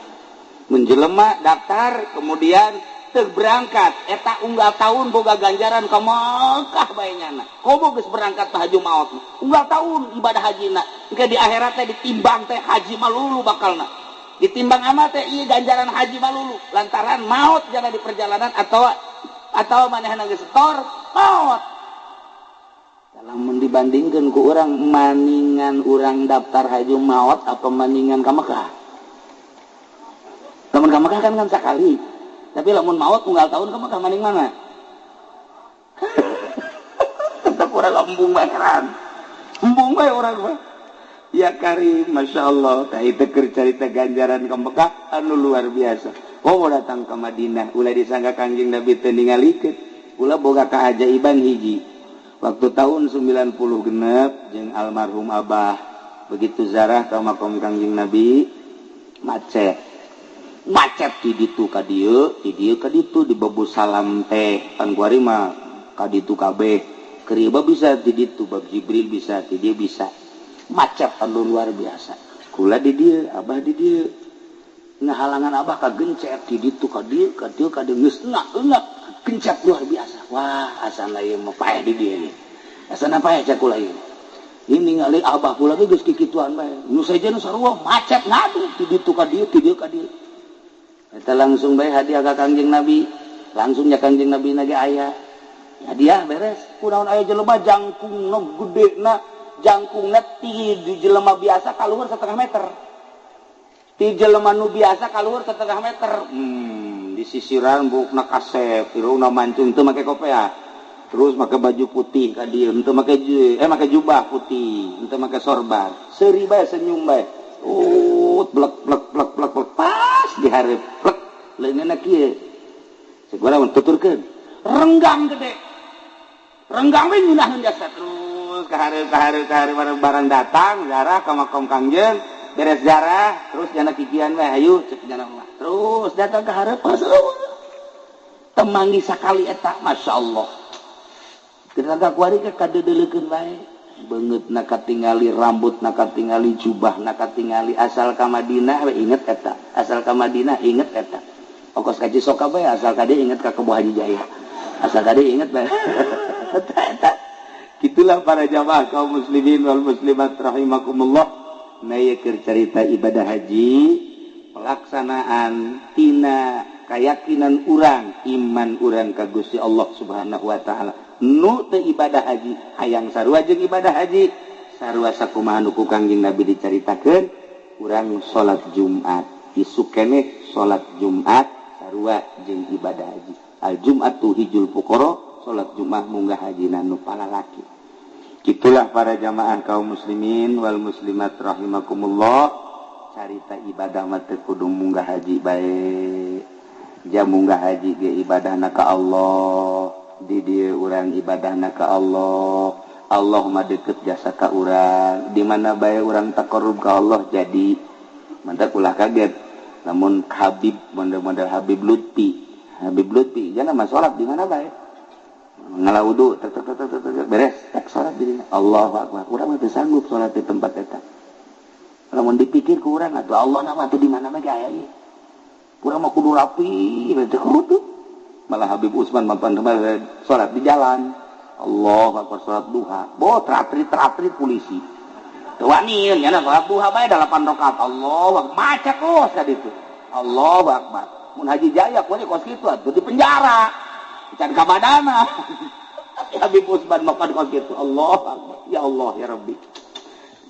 Menjelema daftar kemudian teu berangkat eta unggal tahun boga ganjaran ka Mekah bae nyana. Komo geus berangkat tah haju maot. Unggal tahun ibadah hajina. Engke di akhirat teh ditimbang teh haji malulu bakalna. Ditimbang amal teh ieu ganjaran haji malulu lantaran maot jana di perjalanan atau manehna geus setor maot. Lamun dibandingkeun ku urang maningan urang daftar haji maot apa maningan ka Mekah? Lamun ka Mekah kan sakali. Tapi lamun maot unggal tahun ka Mekah maning mana? Tetep urang embung bae heran. Embung bae urang mah. Ya karim, Masya Allah. Tah itu keur carita ganjaran ka Mekah anu luar biasa. Oh datang ke Madinah, ulah disangka Kangjeng Nabi teu ningalikeun. Ulah boga kaajaiban hiji. Waktu tahun 90 genep jeung almarhum Abah begitu zarah ka makom Kangjeng Nabi macet. Macet di ditu ka dieu, di dieu ka ditu di babu salam teh pan kuari mah ka ditu kabeh. Keur bisa di ditu bab Jibril bisa, di dieu bisa. Macet anu luar biasa. Kula di dieu, Abah di dieu. Ngahalangan Abah ka gencet di ditu ka dieu, ka dieu ka dieu geus enak gencet luar biasa. Wah, asana ieu mah paeh di dieu ieu. Asana paeh cek kula ieu. Ini ningali Abah kula ge geus kikituan bae. Nu sejen sarua macet ngadu di ditu ka dieu, di dieu ka dieu. Eta langsung bae hadiah ka Kangjeng Nabi. Langsung nya Kangjeng Nabi na ge aya. Hadiah beres. Kunaon aya jelema jangkungna gedena, jangkungna ti di jelema biasa kaluhur 1,5 meter. Ti jelema nu biasa kaluhur 1,5 meter. Disisiran buukna kasep, irungna mancung teu make kopea. Terus make baju putih ka dieu, henteu make make jubah putih, henteu make sorban. Seuri bae senyum bae. Blek blek blek blek blek pas dihareup plek leungeunna kieu. Cek urang tuturkeun. Renggang gede. Renggang we nyunaheun jasa terus ka hareup ka hareup ka hareup barang datang ziarah ka makom Kangjeng, beres ziarah terus jana kikian we hayu cek jana mah. Terus datang ka hareup pas temanggi sakali eta masyaallah. Ketika kuari ke kadeudeulekeun bae. Beungeut na katingali, rambut na katingali, jubah na katingali, asal ka Madinah we inget eta, asal ka Madinah inget eta. Ongkos ka Cisoka bae asal ka dieu inget ka Kebo Haji Jaya. Asal ka dieu inget bae. Eta eta. Kitulah para jamaah kaum muslimin wal muslimat rahimakumullah. Na ieu keur carita ibadah haji, pelaksanaan tina kayakinan urang, iman urang ka Gusti Allah Subhanahu wa taala. Nu teu ibadah haji hayang sarua jeung ibadah haji sarua sakumaha nu ku Kangjeng Nabi dicaritakeun urang salat Jumat isuk keneh salat Jumat sarua jeung ibadah haji al Jum'atu hijul fuqara salat Jumat munggah hajina nu palalaki. Kitulah para jamaah kaum muslimin wal muslimat rahimakumullah. Carita ibadah mah teu kudu munggah haji bae, jam munggah haji ge ibadahna ka Allah, di dieu urang ibadahna ka Allah, Allah mah deket jasa ka urang, di mana bae urang taqarrub ka Allah jadi mantap ulah kaget. Namun Habib model-model Habib Lutfi, Habib Lutfi jangan mah salat di mana bae ngala wudu tek tek tek tek beres tek salat di dinya Allahu akbar. Urang mah teu sanggup salat di tempat eta. Lamun dipikir ku urang atuh Allah na mah teu di mana bae aya ieu. Urang mah kudu rapi teu kudu. Malah Habib Usman mampan salat di jalan. Allah akbar salat duha. Bo tratrit-tratrit polisi. Teu wani nya salat duha bae 8 rakaat. Allah maca kos ka ditu. Allahu akbar. Mun Haji Jaya kuari kos kitu atuh di penjara. Can ka badana. Tapi Habib Usman mapan kos kitu. Allah akbar. Ya Allah ya Rabbi.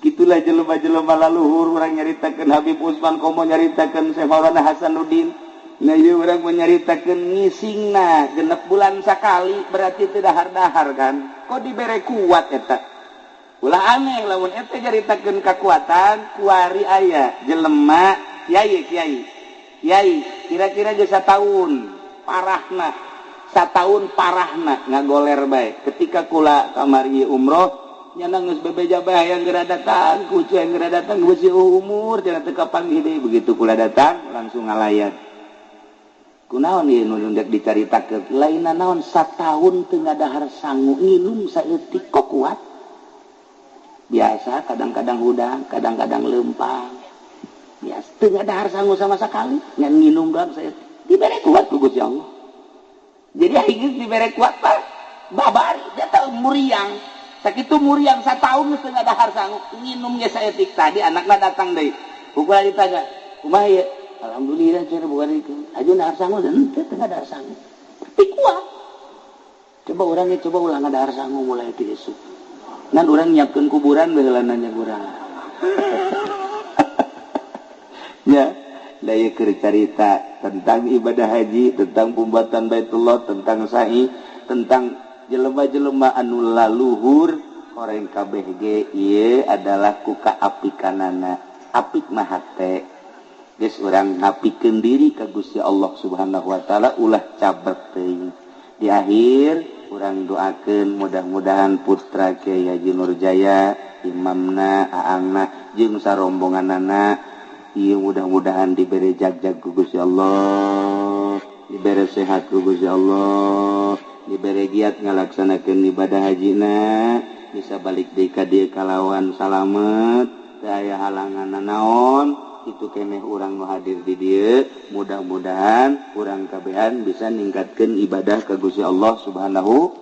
Kitulah jelema-jelema laluhur urang nyaritakeun Habib Usman komo nyaritakeun Syekh Maulana Hasanuddin. Nah ieu urang menyaritakeun ngisingna genep bulan sakali berarti teu dahar-dahar kan. Kok dibere kuat eta. Ulah aneh lamun eta nyaritakeun kakuatan kuari aya jelema kiai kiai. Kiai kira-kira geus sataun parahna. Sataun parahna ngagoler bae. Ketika kula kamari umroh nyana geus bebeja bae hayang geura datang, kucu hayang geura datang geus umur cenah teu kapanggih deui. Begitu kula datang langsung ngalayat. Kunaon ieu nu ndek dicaritakeun lainna naon sataun teu ngadahar sangu nginum saeutik kok kuat. Biasa kadang-kadang hudang, kadang-kadang leumpang. Biasa teu ngadahar sangu sama sekali, ngan nginum doang saeutik. Dibere kuat ku Gusti Allah. Jadi aing dibere kuat mah babari dia tahu muriang. Sakitu muriang sataun geus teu ngadahar sangu nginum ge saeutik. Tadi anakna datang deui. Ku ditanya, "Kumaha ieu?" Alhamdulillah cenah bukan itu. Aja dahar sangu henteu teu ngadahar sangu. Tapi kuat. Coba urang ge coba ulah ngadahar sangu mulai ti esuk. Ngan urang nyiapkeun kuburan baheula nanya urang. Ya, da ieu keur carita tentang ibadah haji, tentang pembuatan Baitullah, tentang sa'i, tentang jelema-jelema anu laluhur orang kabeh ge ieu adalah ku kaapikanana. Apik mah hate. Geus urang ngapikeun diri ka Gusti Allah Subhanahu wa taala ulah cabrek teuing. Di akhir urang doakeun mudah-mudahan putra Kiai Haji Nurjaya, imamna, aangna jeung sarombonganana ieu mudah-mudahan dibere jag-jag ku Gusti Allah, dibere sehat ku Gusti Allah, dibere giat ngalaksanakeun ibadah hajina, bisa balik deui ka dieu kalawan salamet, teu aya halangan naon. Itu keneh urang nu hadir di dieu, mudah-mudahan urang kabehan bisa ningkatkeun ibadah ka Gusti Allah Subhanahu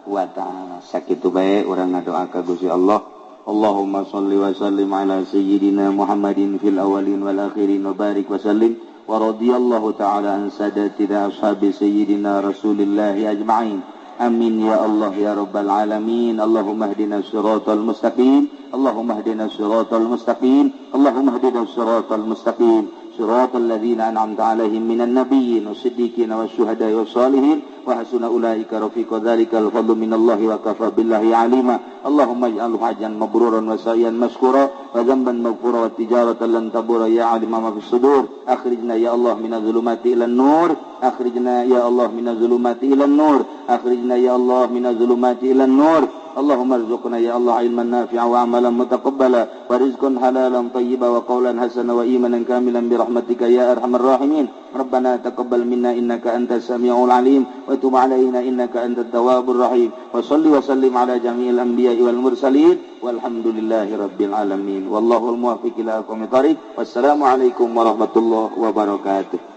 wa taala. Sakitu bae urang ngadoa ka Gusti Allah. Allahumma shalli wa sallim ala sayyidina Muhammadin fil awwalin wal akhirin wa barik wa sallim wa radhiyallahu taala an sadatina ashabi sayyidina Rasulillah ajma'in. Amin ya Allah ya Rabbal alamin. Allahumma hdina siratal mustaqim. Allahumma hdina siratal mustaqim. Allahumma hdina siratal mustaqim. صراط الذين أنعمت عليهم من النبيين والصديقين والشهداء والصالحين وحسن أولئك رفيقا ذلك الفضل من الله وكفى بالله عليما اللهم اجعله حجا مبرورا وسعيا مشكورا وذنبا مغفورا وتجارة لن تبور يا عالم ما في الصدور أخرجنا يا الله من الظلمات إلى النور أخرجنا يا الله من الظلمات إلى النور أخرجنا يا الله من الظلمات إلى النور اللهم ارزقنا يا الله علما نافعا وعملا متقبلا ورزقا حلالا طيبا وقولا حسنا وإيمانا كاملا برحمتك يا أرحم الراحمين ربنا تقبل منا إنك أنت السميع العليم وتب علينا إنك أنت التواب الرحيم وصل وسلم على جميع الأنبياء والمرسلين والحمد لله رب العالمين والله الموفق إلى أقوم الطريق والسلام عليكم ورحمة الله وبركاته.